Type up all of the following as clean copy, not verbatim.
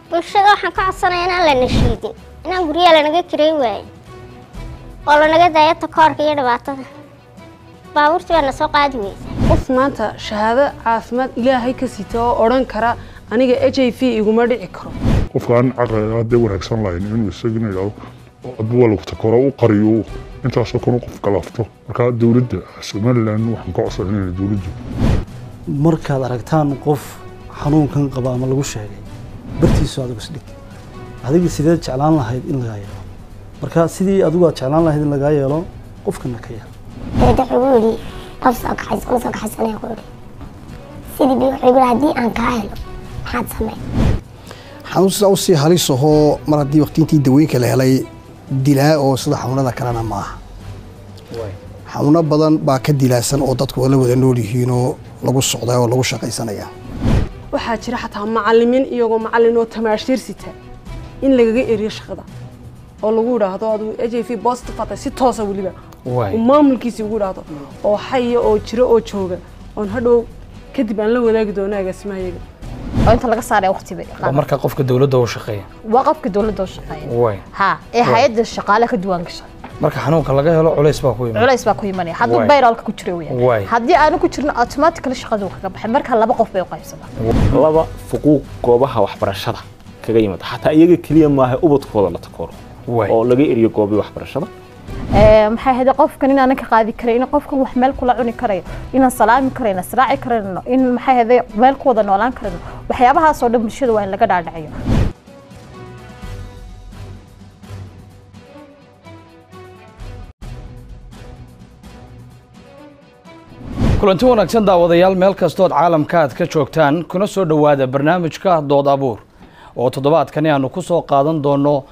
Bulshada waxaan ka codsanaya inaan la nashiidin, inaan guryaha lanaga kirayn waayo oo lanaga daayo takoorka iyo dhibaatada. Baabuurtii baa na soo qaadi weysa. Qof maanta shahaado caafimaad Ilaahay ka sita oo odhan kara aniga HIV iguma dhici karo. Qofka aan caqliga hadee wanaagsan lahayn inuu isagina yidhaahdo adbu waa lagu takoro u qariyo intaasoo kale qof galaafto. Marka dowladda Somaliland waxaan ka codsanay inay dowladdu Markaad aragtaan qof xanuunkan qaba ama lagu sheegay, bartiisu adigu isdhig, adiga sideed jeclaan lahayd in lagaa yeelo? Marka sidii adigu aad jeclaan lahayd in lagaa yeelo, qofkana ka yeel. Dabeetna wuxuu igu yidhi, qof soo kaxayso ma soo kaxaysanaya ku yidhi. Sidii bi wuxuu igu yidhi, haddii aan kaa helo maxaad samey? Xanuun sidaa usii halis ahoo mar haddii waqti intii dawooyinka la helay dilaa oo sida xanuunada kalena maaha. Xanuuno badan baa ka dilaasan oo dadku la wada nool yihiinoo lagu socdaa oo lagu shaqaysanaya. Waxaa jira xataa macallimiin iyagoo macallin oo tamaashiir sita in lagaga eriyo shaqada oo lagu idhaahdo adigu HIV positive atay, si toosa weliba uu maamulkiisi ugu idhaahdo oo xaya oo jiro oo jooga oon hadhow kadib aan la wadaagi doono agaasimahayaga. Oo inta laga saaraya waqti bay Waa marka qofka dowladda u shaqeeya. Waa qofka dowladda u shaqeeya ha ee hay'adda shaqaale ka duwan gasha. Marka xanuunka laga helo, culays baa ku iman. Culays baa ku imanaya hadduu payrollka ku jiro weeyaan. Haddii aanu ku jirin, automatically shaqadu kaga baxay. Marka laba qof bay u qaybsamaan. Laba, fuquuq goobaha waxbarashada kaga yimaada, xataa iyaga keliya maaha, ubadkooda la takooro oo laga eriyo goobii waxbarashada. Maxay ahayd, qofkan inaanan ka qaadi karay, in qofkan wax meel kula cuni karayo, inaan salaami karayno, israaci karayno, in maxay ahayd meel ku wada noolaan karayno, waxyaabahaas oo dhan bulshada waa in laga dhaadhiciyo. Kulanti wanaagsan daawadayaal, meel kastood caalamka aad ka joogtaan, kuna soo dhowaada barnaamijka Dood Abuur oo toddobaadkani aanu ku soo qaadan doono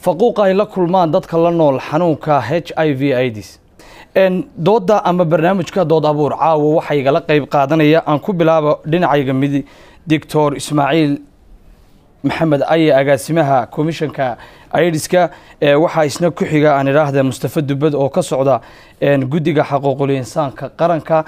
faquuqa ay la kulmaan dadka la nool xanuunka HIV AIDS. Dooda ama barnaamijka Dood Abuur caawa waxaa igala qeyb qaadanaya, aan ku bilaabo dhinacayga mid, Doctor Ismaaciil Maxamed Aye, agaasimaha komishanka AIDSka. Waxaa isna ku xiga, aan idhaahda, Mustafa Dubad oo ka socda guddiga xaquuqul insaanka qaranka.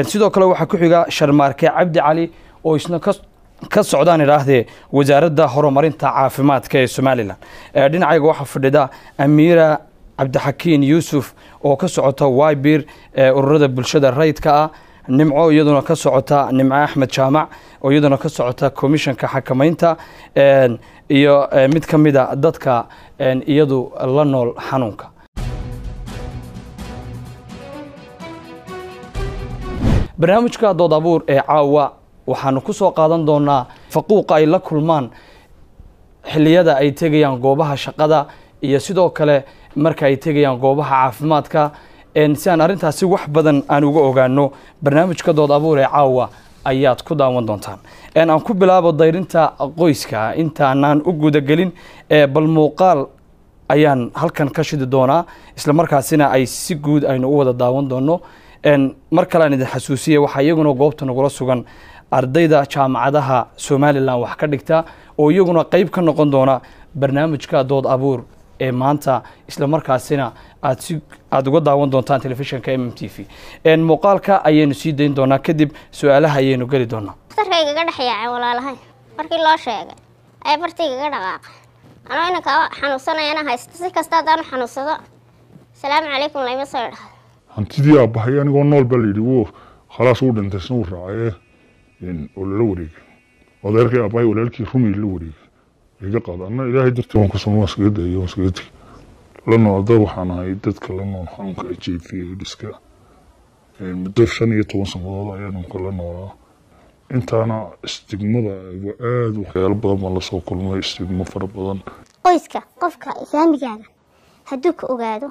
Sidoo kale waxaa ku xiga Sharmaarke Cabdi Cali oo isna ka socdaan, idhaahdee, wasaaradda horumarinta caafimaadka ee Somaliland. Dhinacayga waxaa fadhida Amiira Cabdixakiin Yuusuf oo ka socota wybir, ururada bulshada rayidka ah, Nimco iyaduna ka socota, Nimco Axmed Jaamac oo iyaduna ka socota komishanka xakamaynta, iyo mid ka mida dadka iyadu la nool xanuunka. Barnaamijka Dood Abuur ee caawa waxaanu ku soo qaadan doonaa faquuqa ay la kulmaan xilliyada ay tegayaan goobaha shaqada iyo sidoo kale marka ay tegayaan goobaha caafimaadka. Si aan arrintaasi wax badan aan uga ogaano, barnaamijka Dood Abuur ee caawa ayaad ku daawan doontaan. Aan ku bilaabo dayrinta qoyska. Intaanaan u gudagelin, bal muuqaal ayaan halkan ka shidi doonaa, isla markaasina ay si guud aynu u wada daawan doono. Mar kale aan idin xasuusiya, waxaa iyaguna goobta nagula sugan ardayda jaamacadaha Somaliland wax ka dhigta oo iyaguna qeyb ka noqon doona barnaamijka Dood Abuur ee maanta, isla markaasina aad si aada uga daawan doontaan telefishinka MMTV. Muuqaalka ayaynu sii dayn doonaa, kadib su-aalaha ayaynu geli doonaa. Dhakhtarka igaga dhex yaacay walaalahay markii loo sheegay ay barta igaga dhaqaaqa anoo inanka xanuunsanayana haysto. Si kasta haddaan u xanuunsado, salaamu calaykum layma soo idhaahdo. Hantidii aabbahay anigoo nool baa la yidhi wuu khalaas, wuu dhintay, isna wuu raacay oo lala wareegay. Adeerkay aabbahay walaalkii rumay la wareegay iga qaada. Anna Ilaahay dartii waan ku samay, waan iskaga dayay, waan iskaga tegey. La nool dad waxaan ahay dadka la nool xanuunka HIV AIDSka muddo 15 sannadood ayaan imka la noolaa. Intaana stigmada aada waxyaalo badan baan lasoo kulmay, stigmo fara badan. Qoyska qofka faamigaaga hadduu ka ogaado,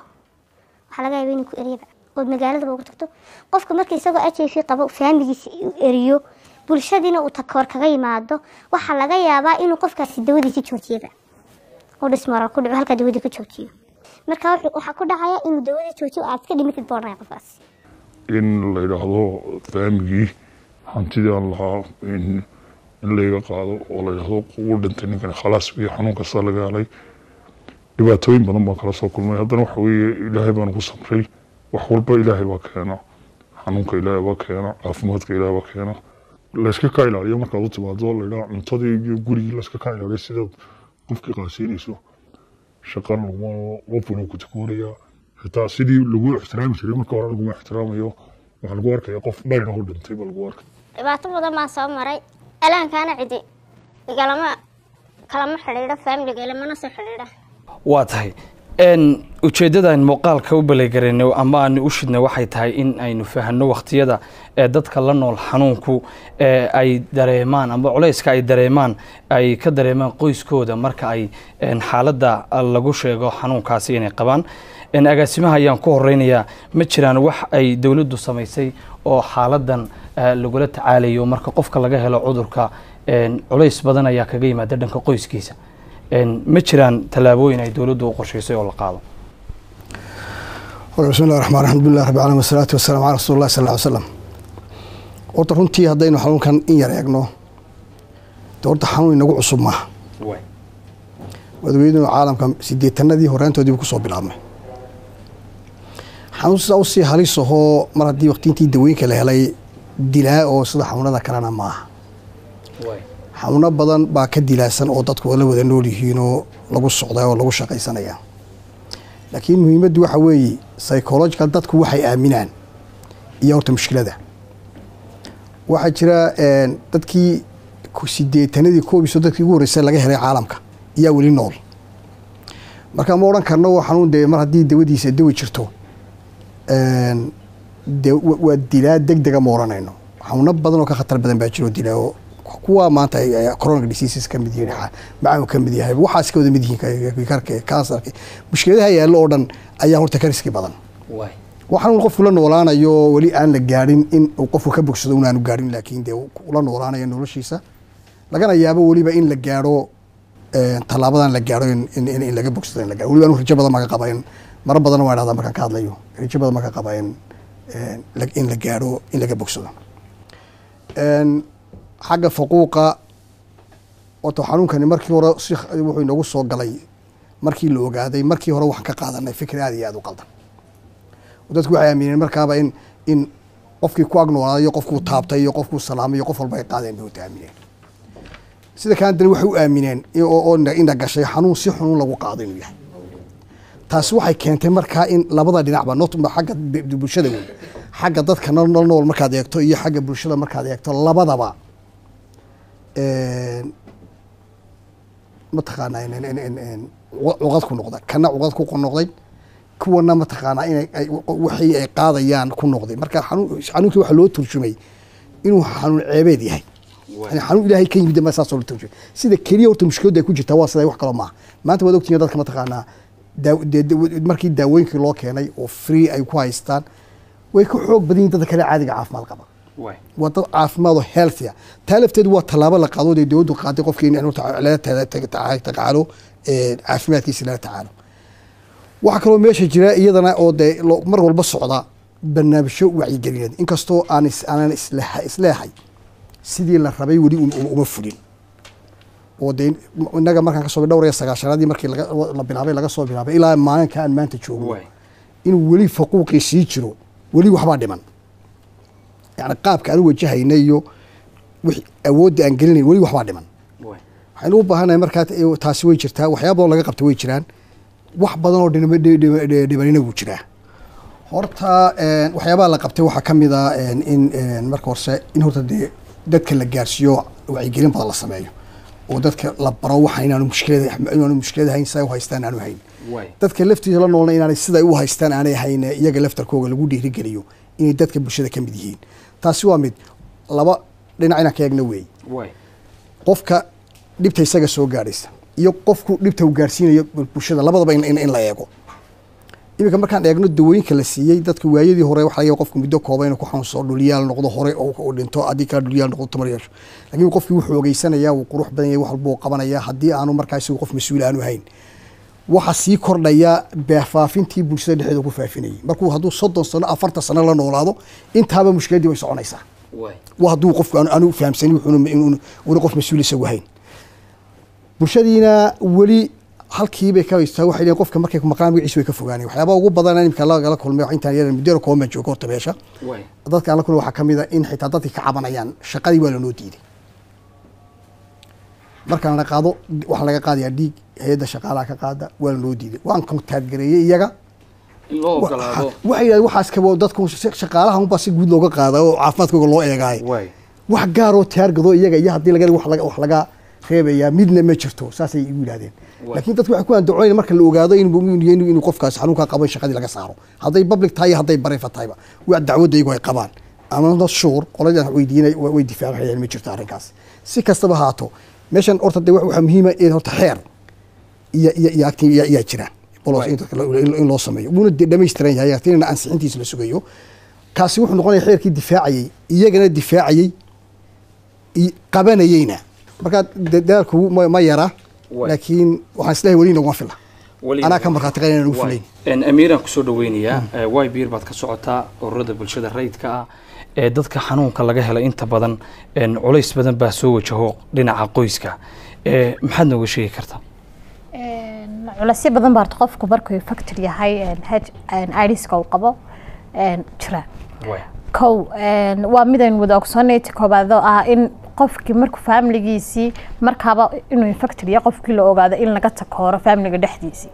waxaa laga yaaba inuu ku eryaba ood magaaladaba ugu tagto. Qofka marka isagoo HIV qabo faamigiisa uu eriyo, bulshadiina uu takoor kaga yimaado, waxaa laga yaabaa inuu qofkaasi dawadiisi joojiyaba oo dhismoral ku dhaco, halkaa dawadii ku joojiyo. Marka waxaa ku dhacaya inuu dawadii joojiyo, aad iska dhimatid boodhanaya qofkaasi. In la yidhaahdo faamigii hantidii aan lahaa in layga qaado oo la yidhaahdo wuu dhintay ninkani, khalaas, iyo xanuun kasta laga helay. Dhibaatooyin badan baan kala soo kulmay. Haddana waxa weeye Ilaahay baan ku samray. Wax walba Ilaahay baa keena, xanuunka Ilaahay baa keena, caafimaadka Ilaahay baa keena. Layska kaa ilaaliyo markaad u timaado, la yidhaha cuntadii iyo gurigii layska kaa ilaaliyo, sidaad qofkii qaasiinayso. Shaqana laguma, qofkuna ku takoonayaa, xitaa sidii lagu ixtiraami jiray marka hore laguma ixtiraamayo. Waxaa lagu arkaya qof dhayna u dhintay baa lagu arkay. Dhibaato badan baan soo maray. Alaankaana cidi igalama kalama xidhiidho, faamiliga ilamana soo xidhiidha. Waa tahay, ujeeddadan muuqaalka u baleygareynay ama aanu u shidnay waxay tahay in aynu fahanno wakhtiyada ee dadka la nool xanuunku ee ay dareemaan ama culayska ay dareemaan, ay ka dareemaan qoyskooda marka ay xaaladda lagu sheego xanuunkaasi inay qabaan. Agaasimaha ayaan ku horeynayaa. Ma jiraan wax ay dowladdu samaysay oo xaaladdan lagula tacaalayo? Marka qofka laga helo cudurka, culays badan ayaa kaga yimaada dhanka qoyskiisa. Ma jiraan tallaabooyin ay dowladdu u qorshaysay oo la qaado? Bismi llahi raxmaan raxiim, alxamdulilah rabbi caalamiin, wasalaatu wasalaamu calaa rasuuli llahi sal lla ly slam. Horta runtii haddaynu xanuunkan in yar eegno, de horta xanuun inagu cusub maaha. Waad caalamka 80-anadii horaantoodiibu kusoo bilaabmay. Xanuun sidaa usii halis ahoo mar haddii waqti dawooyinka la helay dilaa oo sida xanuunada kalena maaha. Xanuuno badan baa ka dilaasan oo dadku la wada nool yihiinoo lagu socdaa oo lagu shaqaysanaya, laakiin muhiimaddu waxa weeye psychological, dadku waxay aaminaan iyo horta mushkilada waxaa jira. Dadkii 80-anadii 31 dadkii ugu horreysay laga helay caalamka iyaa weli nool. Marka ma odhan karno waa xanuun dee mar haddii dawadiisa dawi jirto dee waa dilaa deg dega, ma odhanayno. Xanuuno badan oo ka khatar badan baa jiro dilaa, oo kuwa maanta chronic diseases ka mid yihiin, macaan ka mid yahay, waxaas ka wada mid yihiin, karka, kansarka, mushkiladaha yaallo oo dhan ayaa horta ka riski badan. Waa xanuun qofku la noolaanayo, weli aan la gaadhin in uu qofku ka bogsado unaanu gaadhin, laakiin dee ula noolaanayo noloshiisa, lagana yaabo weliba in la gaadho tallaabadan la gaadho in laga bogsado, in la gaadho. Weliba anu rajo badan baan ka qaba, in maro badanna waan idhahdaa markaan ka hadlayo, rajo badan baan ka qaba in la gaadho in laga bogsado. Xagga faquuqa, wato xanuunkani markii hore si wuxuu inoogu soo galay, markii la ogaaday markii hore waxaan ka qaadanay fikir aad iyo aad u qaldan. Dadku waxay aamineen markaaba in qofkii ku ag noolaaday iyo qofkuu taabtay iyo qofkuu salaamay iyo qof walba ay qaadeen bay u aamineen. Sida kaan waxay u aamineen oo ina gashay xanuun si xanuun lagu qaado inuu yahay. Taasi waxay keentay markaa in labada dhinacba, not xagga bulshada wey, xagga dadka nool nool markaad eegto iyo xagga bulshada markaad eegto labadaba, mataqaanaa, cuqad ku noqda, kana cuqad ku noqday, kuwana mataqaanaa inay waxii ay qaadayaan ku noqday. Marka xanuunkii waxaa loo turjumay inuu xanuun ceebeed yahay, yani xanuun ilaahay ka yimid ma saasoo loo turjumay. Sida keliya horta mushkiladda ay ku jirtaa waa sida, wax kaloo maaha. Maanta waad ogtihiin dadka mataqaanaa markii daawooyinkii loo keenay oo free ay ku haystaan, way ka xoog badan yihin dadka kale caadiga caafimaad qaba. Waa dad caafimaad oo healthy ah. Taa lafteedu waa tallaabo la qaado dee dowladdu qaaday, qofkii in lala tacaalo, caafimaadkiisa lala tacaalo. Waxaa kaloo meesha jira iyadana oo dee mar walba socda barnaamijyo wacyigelineed, inkastoo aan aanan isleehay sidii la rabay weli uma fulin. Oo dee innaga markaan kasoo 94-aadii markii la bilaabay, laga soo bilaabay ilaa maalinka aan maanta joogno, inuu weli faquuqii sii jiro, weli waxbaa dhiman. Yani qaabka aan u wajahayna iyo awoodda aan gelinayn weli waxbaa dhiman. Waxaynu u baahanahay markaa, taasi way jirtaa, waxyaaba badan laga qabta way jiraan, wax badan oo dhimanina wuu jiraa. Horta waxyaabaha la qabtay waxaa ka mid a in marka horse in horta dee dadka la gaarsiiyo, wacyigelin badan la sameeyo oo dadka la baro waxa inaanu mushkilad hayn, siday u haystaan aanu hayn, dadka laftiisa la noolna inaanay siday u haystaan aanay hayn, iyaga laftarkooga lagu dhiirigeliyo inay dadka bulshada ka mid yihiin. Taasi waa mid. Laba dhinac inaan ka eegno weey: qofka dhibta isaga soo gaadhaysa iyo qofku dhibta uu gaarsiinayo bulshada, labadaba in la eego. Iminka markaan eegno dawooyinka la siiyey dadka waayadii hore, waxa laga yaaba qofku muddo kooban inuu ku xanuunsado, dhulyaal noqdo hore oo uu dhinto, haddii kale dhulyaal noqdo, tamar yeesho. Laakiin qofkii wuxuu ogeysanayaa, wuu qurux badan yahay, wax walba uu qabanaya. Haddii aanu markaa isagu qof mas-uul aanu hayn, waxa sii kordhaya faafintii bulshada dhexdeeda ku faafinayay. Markuu hadduu 30 sano, 40 sano la noolaado, intaaba mushkiladdii way soconaysaa. Waa hadduu qofku aanu fahamsanin, wuxuuna una qof mas-uul isagu hayn. Bulshadiina weli Halkii bay ka haystaa. Waxay leeyihin qofka markay ku maqlaan magaciisa way ka fogaanayaan. Waxyaabaha ugu badan imika lagala kulmay wax intaan yaran muddo kooma joogo horta meesha, dadka aan la kulmay waxaa ka mid a in xitaa dadkii ka cabanayaan shaqadii waa lanoo diiday. Markaan la qaado waxaa laga qaadayaa dhiig, hay-adda shaqaalaha ka qaada, waa lanoo diiday. Waan contact gareeyey iyaga, waxay yidhahdeen waxaas kabo dadku shaqaalaha unbaa si guud looga qaada oo caafimaadkooga loo eegaayo, wax gaaroo taargado iyaga iyo haddii laga wax laga reebayaa midna ma jirto, saasay igu yidhahdeen. Laakiin dadku waxay ku andacoonayaan marka la ogaado inuu qofkaasi xanuunkaa qabo in shaqadii laga saaro, hadday public tahay iyo hadday private tahayba. Waa dacwadda iyagu ay qabaan ama not sure. Qoladaan wax weydiinay way difaacayaan, ma jirto arrinkaas. Si kastaba haato, meeshan horta dee waxaa muhiima in horta xeer iyo acting iyaa jiraan bolos in dadka in loo sameeyo, wuuna dee dhammaystiran yahay, actingna ansixintiisa la sugayo. Kaasi wuxuu noqonaya xeerkii difaacayey, iyagana difaacayey, qabanayeyna. Marka dadaalku ma yara, laakiin waxaan isleeyahay weli naguma fila. Anaa ka markhaati qaba inaan ugu filayn. Amiiraan kusoo dhaweynayaa. Way biir baad ka socotaa ururada bulshada rayidka ah ee dadka xanuunka laga helay. Inta badan culays badan baa soo wajaho dhinaca qoyska. Maxaad nooga sheegi kartaa? Culaysyo badan baa horta qofku markuu infected yahay AIDS-ka uu qabo jira. Kow waa mid aynu wada ogsoonay, ta koobaad oo ah in qofkii markuu faamiligiisii markaaba inuu infected yahay qofkii la ogaado, in laga takooro faamiliga dhexdiisii.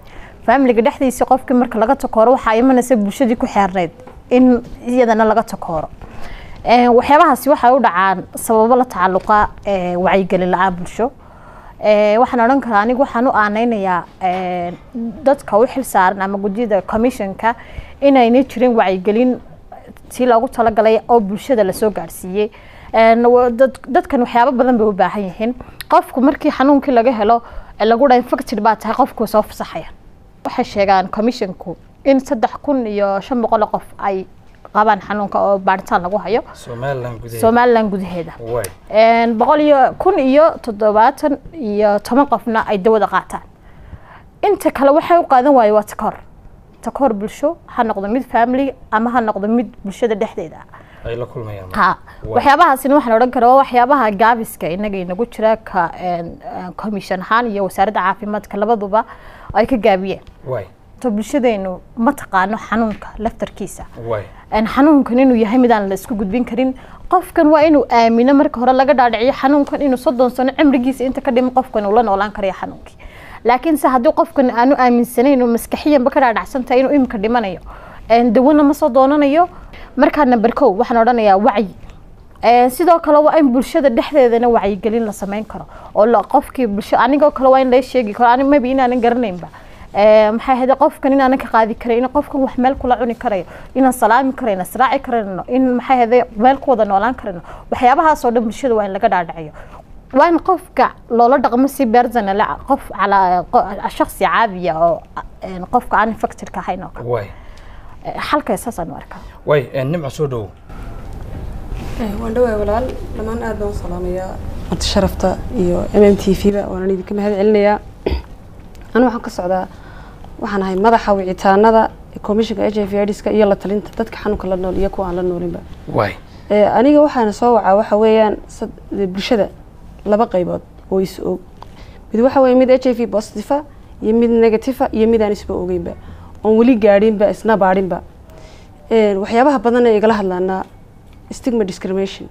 Faamiliga dhexdiisii qofkii marka laga takooro, waxaa imanaysa bulshadii ku xeernayd in iyadana laga takooro. Waxyaabahaasi waxay u dhacaan sababo la tacalluqa wacyigelin la-aan bulsho. Waxaan odhan karaa anigu waxaan u aaneynayaa dadka u xil saaran ama guddida commissionka inaynay jirin wacyigelin tii loogu talagalay oo bulshada lasoo gaadhsiiyey. Dadkan waxyaabo badan bay u baahan yihiin. Qofku markii xanuunkii laga helo, lagu dhaa infected baa tahay, qofku soo fasaxaya. Waxay sheegaan commissionku in 3500 qof ay qabaan xanuunka oo baaritaan lagu hayo Somaliland gudaheeda, boqol iyo kun iyo toddobaatan iyo toban qofna ay dawada qaataan. Inta kale waxay u qaadan waaye waa takoor, takoor bulsho, ha noqdo mid family ama ha noqdo mid bulshada dhexdeeda. Ay la kulmayaan. Ha, waxyaabahaasina waxaan odhan karaa waa waxyaabaha gaabiska inaga inagu jira ka commission ahaan iyo wasaaradda caafimaadka labaduba ay ka gaabiyeen. To bulshadeenu ma taqaano xanuunka laftarkiisa, xanuunkan inuu yahay mid aan la isku gudbin karin. Qofkan waa inuu aamino marka hore, laga dhaadhiciyo xanuunkan inuu 30 sano cimrigiisa inta ka dhimo qofkan uu la noolaan karayo xanuunkii. Laakiin se haddii qofkan aanu aaminsanayn oo maskaxiyanba ka dhaadhacsan tahay inuu imika dhimanayo, dawana ma soo doonanayo. Markaa number kow waxaan odhanayaa wacyi. Sidoo kale waa in bulshada dhexdeedana wacyigelin la sameyn karo oo qofkii bulsho anigoo kale waa in la sheegi karo ani maybe inaanan garanaynba maxay ahayd qofkan inaanan ka qaadi karin, in qofkan wax meel kula cuni karayo, inaan salaami karayno, israaci karayno, in maxay ahayd meel ku wada noolaan karayno. Waxyaabahaas oo dhan bulshada waa in laga dhaadhiciyo. Waa in qofka loola dhaqmo si personal, qof calaa shakhsi caadiya oo qofka aan infected-ka ahayn oo kale. Xalka saasaan u arkaa. Way Nimco, soo dhowo. Waan dhawaay walaal, dhammaan aad baan u salaamayaa marti sharafta iyo MMTV ba, waanaan idinka mahad celinayaa. Anu waxaan ka socdaa, waxaan ahay madaxa wicitaanada commissionka HIV AIDS-ka iyo la talinta dadka xanuunka la nool iyo kuwa aan la noolinba. Aniga waxaana soo wacaa waxa weeyaan bulshada laba qaybood oo is og. Mid waxa weeye mid HIV positive iyo mid negative iyo mid aan isba ogeynba, oon weli gaadhinba, isna baadhinba. Waxyaabaha badan ee igala hadlaanaa stigma, discrimination.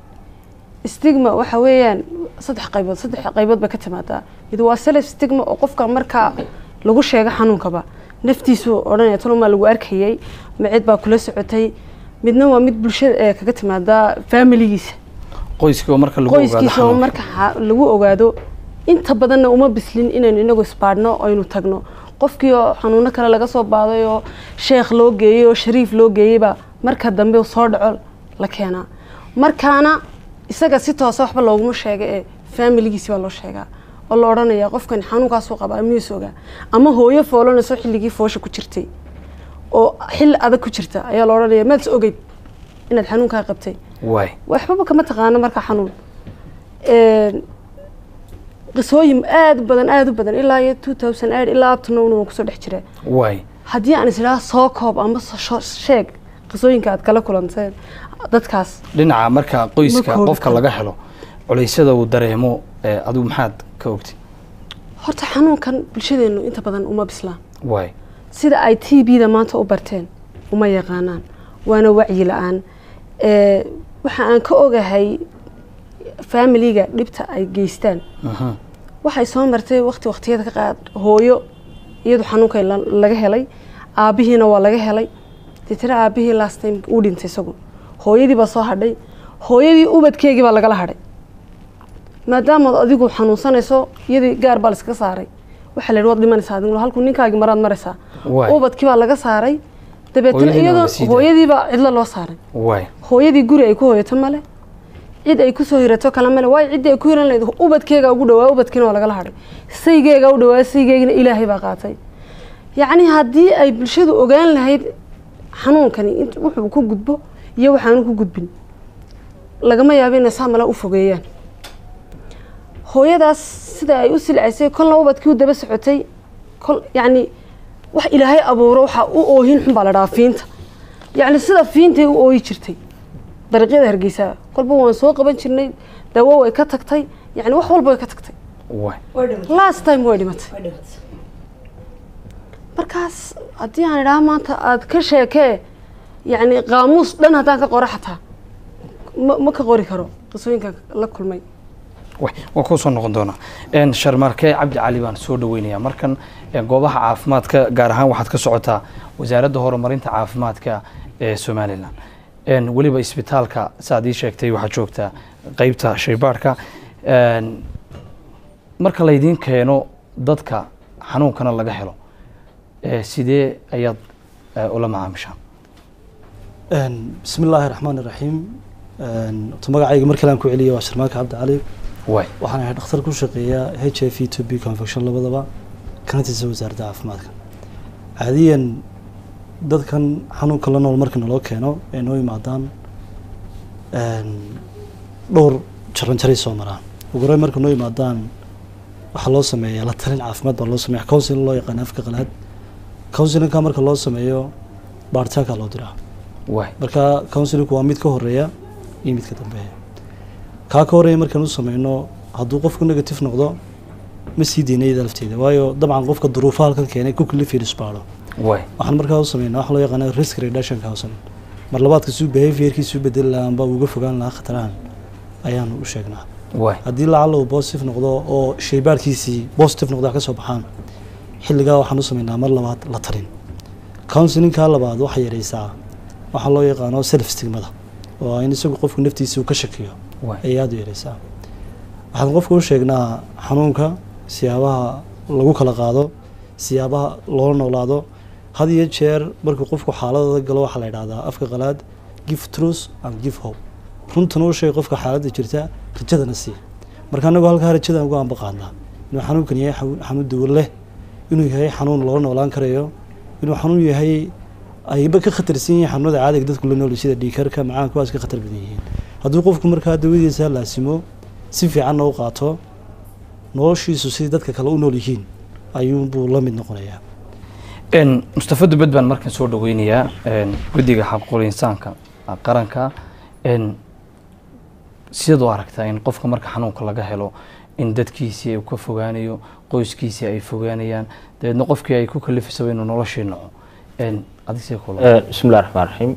Stigma waxa weeyaan saddex qaybood bay ka timaadaa. Mid waa self stigma, oo qofka markaa lagu sheego xanuunkaba naftiisu odhanaya talomaa lagu arkayay ma cid baa kula socotay. Midna waa mid bulshada ee kaga timaadaa familigiisa. Qoyskii oo marka lagu ogaado. Qoyskiisa oo marka lagu ogaado. Inta badanna uma bislin inaynu inagu isbaadhno, aynu tagno. Qofkii oo xanuuno kale laga soo baaday oo sheekh loo geeyey oo shariif loo geeyeybaa marka dambe soo dhaco la keenaa. Markaana isaga si toosa waxba looguma sheega ee familigiisi baa loo sheegaa oo la odhanayaa qofkan xanuunkaasuu qabaa, miyuus ogaa? Ama hooyo foolanayso xilligii foosha ku jirtay oo xilli adag ku jirta ayaa la odhanaya maad is ogeyd inaad xanuunkaa qabtay? Waxbaba kama taqaano marka xanuun. Qisooyin aada u badan, aada u badan, ilaa iyo 2008 ilaa up to now waan kusoo dhex jiraa. Haddii aan is idhaha soo koob ama sheeg qisooyinka aad kala kulanteen dadkaas. Dhinaca marka qoyska Ma koobi qofka karo. laga helo, culeysyada uu dareemo, adigu maxaad ka ogtay? Horta xanuunkan bulshadeenu inta badan uma bislaan. Waay. Sida ay TB-da maanta u barteen uma yaqaanaan, waana wacyi la-aan. Waxa aan ka ogahay familiga dhibta ay geystaan, waxay soo martay waqti waqtiyada ka qaad hooyo iyadu xanuunka laga helay, aabihiina waa laga helay. Deetana aabihii last time uu dhintay isagu, hooyadii baa soo hadhay, hooyadii ubadkeegii baa lagala hadhay. Maadaama adigu xanuunsanayso, iyadii gaar baa la iskaga saaray. Waxaa la yidhi waad dhimanaysaa adigu, halkuu ninkaagii maraad maraysaa. Ubadkii baa laga saaray dabeetana iyadoo hooyadii baa cidlo loo saaray. Hooyadii guri ay ku hooyato male, cid ay kusoo hirato kale male. Waayo ciddii ay ku hiran lahayd ubadkeega ugu dhawaa, ubadkiina waa lagala hadhay. Saygeega u dhawaa, saygeegina Ilaahay baa qaatay. Yacni haddii ay bulshadu ogaan lahayd xanuunkani wuxuu ku gudbo iyo waxaanu ku gudbin, lagama yaabo inay saa mala u fogeeyaan hooyadaas sida ay u silcaysay. Kolna ubadkii u daba socotay, kol yacni wax Ilaahay abuuro waxaa u oohin xun baa la dhahaa fiinta. Yacni sida fiintay u ooyi jirtay dariiqyada Hargeysa. Kolba waan soo qaban jirnay, dawo way ka tagtay, yacni wax walba way ka tagtay. Last time way dhimatay. Markaas haddii aan idhaha maanta aada ka sheekee, yacni qaamuus dhan haddaan ka qoro xataa ma ka qori karo qisooyinkan la kulmay. Waan kusoo noqon doonaa. Sharmarke Cabdi Cali baan soo dhaweynayaa markan. Goobaha caafimaadka gaar ahaan waxaad ka socotaa Wasaaradda Horumarinta Caafimaadka ee Somaliland, weliba isbitaalka saaad ii sheegtay waxaad joogtaa qeybta shaybaadhka. Marka laydiin keeno dadka xanuunkana laga helo, sidee ayaad ula macaamishaan? Bismi illaahi raxmaan iraxiim. Magacayga mar kale aan ku celiya waa Sharmaaka Cabdi Cali. Waxaan ahay dhakhtar ku shaqeeya HIV TB co-infection labadaba, kana tirsan Wasaaradda Caafimaadka. Caadiyan dadkan xanuunka la nool marka naloo keeno ee noo yimaadaan, dhowr jaranjaray soo maraan. Ugu horreyn marka noo yimaadaan waxaa loo sameeyaa la talin caafimaad baa loo sameeya, counseling loo yaqaana afka qalaad. Counselingka marka loo sameeyo baaritaanka loo diraa. Marka counselingku waa mid ka horeeya iyo mid ka dambeeya. Kaa ka horeeya markaan u sameyno, hadduu qofku negative noqdo ma sii deyna iyada lafteeda, waayo dabcan qofka duruufaha halkan keenay ku kalifay isbaaro. Waxaan markaa u sameynaa waxa loo yaqaana risk reduction counseling. Mar labaadka suu behaviorkiisu bedeli lahaa amba uga fogaan lahaa khatarahan ayaanu u sheegnaa. Haddii lacala uu positive noqdo oo shaybaarkiisii positive noqdo ka soo baxaan, xilligaa waxaan u sameynaa mar labaad la talin. Counselingka labaad waxay yareysaa waxaa loo yaqaano self stigmada, oo in isagu qofku naftiisa uu ka shakiyo ayay aada u yareysaa. Waxaan qofka u sheegnaa xanuunka, siyaabaha lagu kala qaado, siyaabaha loo noolaado. Had iyo jeer markuu qofku xaaladada galo waxaa la yidhahdaa afka qalaad "give truth and give hope". Runtana u sheeg qofka xaaladda jirta, rajadana sii. Marka anagu halkaa rajadan uga amba qaadnaa inuu xanuunkan yahay xanuun dawo leh, inuu yahay xanuun loo noolaan karayo, inuu xanuun yahay ayba ka khatarsan yihiin xanuunada caadiga dadku la nool sida dhiigkarka, macaanka, kuwaas ka khatar badan yihiin. Hadduu qofku markaa dawadiisa laasimo, si fiicanna u qaato, noloshiisu sidii dadka kale u nool yihiin ayuunbuu la mid noqonayaa. Mustafa Dubed baan markan soo dhaweynayaa, Guddiga Xaquuqul Insaanka Qaranka. Sidaad u aragtaa in qofka marka xanuunka laga helo in dadkiisii uu ka fogaanayo, qoyskiisii ay fogaanayaan, dabeedna qofkii ay ku kalifisaba inuu noloshii naco? Adig see kula? Bismi illahi raxmaan raxiim.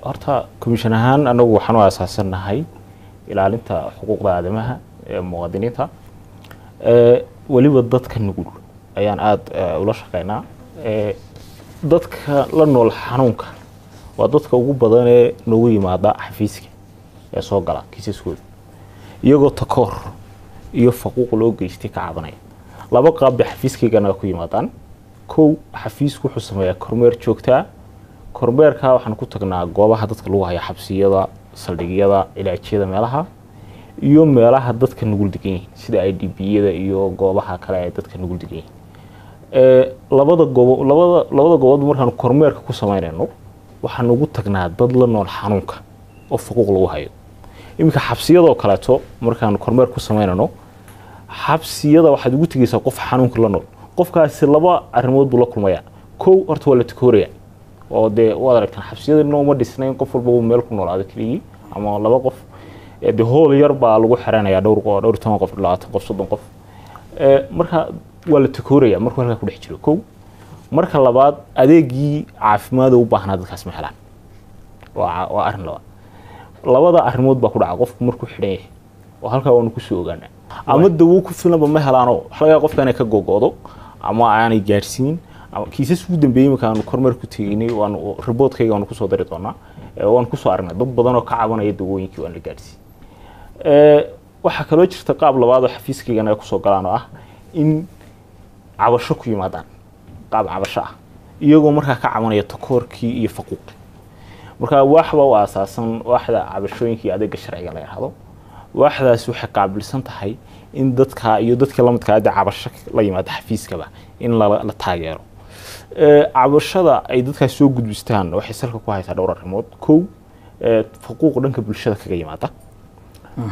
Horta commission ahaan anagu waxaan u aasaasannahay ilaalinta xuquuqda aadamaha ee muwaadiniinta, weliba dadka nugul ayaan aada ula shaqeynaa. Dadka la nool xanuunka waa dadka ugu badan ee noogu yimaada xafiiska ee soo gala kiisaskooda, iyagoo takoor iyo faquuq loo geystay ka cabanaya. Laba qaab bay xafiiskaygana ku yimaadaan. Kow, xafiisku wuxuu sameeyaa kormeer joogtaa. Kormeerka waxaan ku tagnaa goobaha dadka lagu haya, xabsiyada, saldhigyada, cilaajyada, meelaha iyo meelaha dadka nugul degan yihiin sida IDP-yada iyo goobaha kale ee dadka nugul degan yihiin. Labada goobo labada goobood markaan kormeerka ku sameynayno waxaan ugu tagnaa dad la nool xanuunka oo faquuq lagu hayo. Iminka xabsiyadoo kaleeto markaan kormeer ku sameynayno, xabsiyada waxaad ugu tegeysaa qof xanuunka la nool. Qofkaasi laba arrimood buu la kulmayaa. Kow, horta waa la takooraya, oo dee waad aragtaan xabsiyada nooma dhisnayn, qof walba uu meel ku noolaado keligii ama laba qof. Dee hool yar baa lagu xiranayaa dhowr 15 qof, 20 qof, 30 qof. Marka waa la takooraya markuu halkaa ku dhex jiro. Kow, marka labaad adeegii caafimaad u baahnaa dadkaas ma helaan. Waa arrin labaad. Labada arrimood baa ku dhaca qofku markuu xidhan yahay, oo halkaa waanu kusoo ogaanaa. Ama dawo ku filanba ma helaanoo waxa laga yaabaa qofka inay ka gogo'do ama aanay gaarsiin. Ama kiisas ugu dambeeyey marka aanu kormeer ku tegeynay, waanu reportkayga waanu kusoo dari doonaa, waanu kusoo aragnay dad badan oo ka cabanaya dawooyinkii waan la gaarsiin. Waxaa kaloo jirta qaab labaad oo xafiiskaygana ay kusoo galaan, oo ah in cabasho ku yimaadaan, qaab cabasho ah, iyagoo markaa ka cabanaya takoorkii iyo faquuqii. Marka waax baa u aasaasan waaxda cabashooyinka iyo adeega sharciga la yidhaahdo. Waaxdaasi waxay qaabilsan tahay in dadka iyo dadka la midka ah cabasho la yimaada xafiiskaba in la taageero. Cabashada ay dadkaas soo gudbistaan waxay salka ku haysaa dhowr arrimood. Kow, faquuq dhanka bulshada kaga yimaada.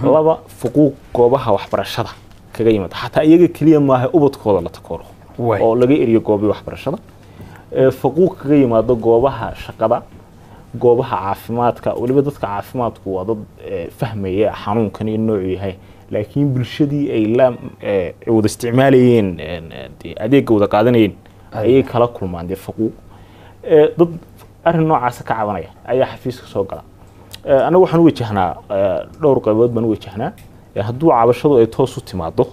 Laba, faquuq goobaha waxbarashada kaga yimaada, xataa iyaga keliya maaha, ubadkooda la takooro oo laga eriyo goobii waxbarashada. Faquuq kaga yimaado goobaha shaqada, goobaha caafimaadka. Weliba dadka caafimaadku waa dad fahmaya xanuunkan iyo noocuu yahay, laakiin bulshadii ay la wada isticmaalayeen, adeegga wada qaadanayeen ayay kala kulmaan dee faquuq. Dad arrin noocaasa ka cabanaya ayaa xafiiska soo gala. Annagu waxaan u wajahnaa dhowr qaybood baan u wajahnaa. Hadduu cabashadu ay toos u timaado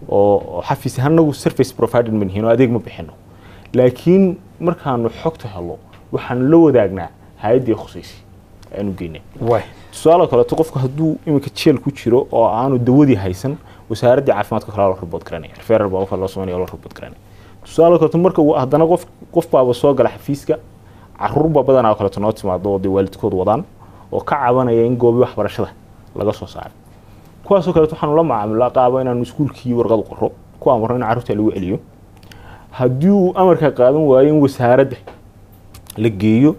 oo xafiis ahaan anagu service provider ma nihin oo adeeg ma bixino, laakiin markaanu xogta helo waxaanu la wadaagnaa hay-addii khusaysay aanu geynay. Tusaale kaleeto, qofku hadduu iminka jeel ku jiro oo aanu dawadii haysan, wasaaraddii caafimaadka kale loo report garanaya, referral baa kale loo sameynaya, loo report garanaya. Tusaale kaleeto, marka uu haddana qof baaba soo gala xafiiska, caruur baa badanaa oo kaleeto noo timaado oo dee waalidkood wadaan oo ka cabanaya in goobii waxbarashada laga soo saaray. Kuwaasoo kaleeto waxaanu la macaamilaa qaaba inaanu iskuulkii warqad u qoro ku amarno in carruurta lagu celiyo. Haddii uu amarka qaadan waayo, in wasaaradda la geeyo,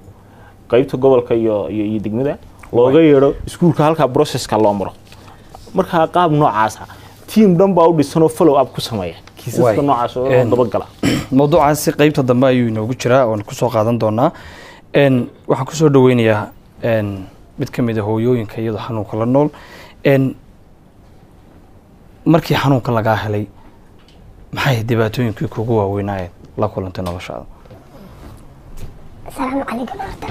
qaybta gobolka iyo degmada looga yeedho iskuulka, halkaa processka loo maro. Markaa qaab noocaasa team dhan baa u dhisanoo follow up ku sameeya kiisaska noocaas oo dabagala. Mawduucaasi qaybta dambe ayuu inoogu jiraa oon kusoo qaadan doonaa. Waxaan kusoo dhaweynayaa mid ka mid a hooyooyinka iyadoo xanuunka la nool. Markii xanuunka lagaa helay, maxay dhibaatooyinkii kugu waaweynaayeen la kulantay noloshaada? Asalaamu calaykum. Horta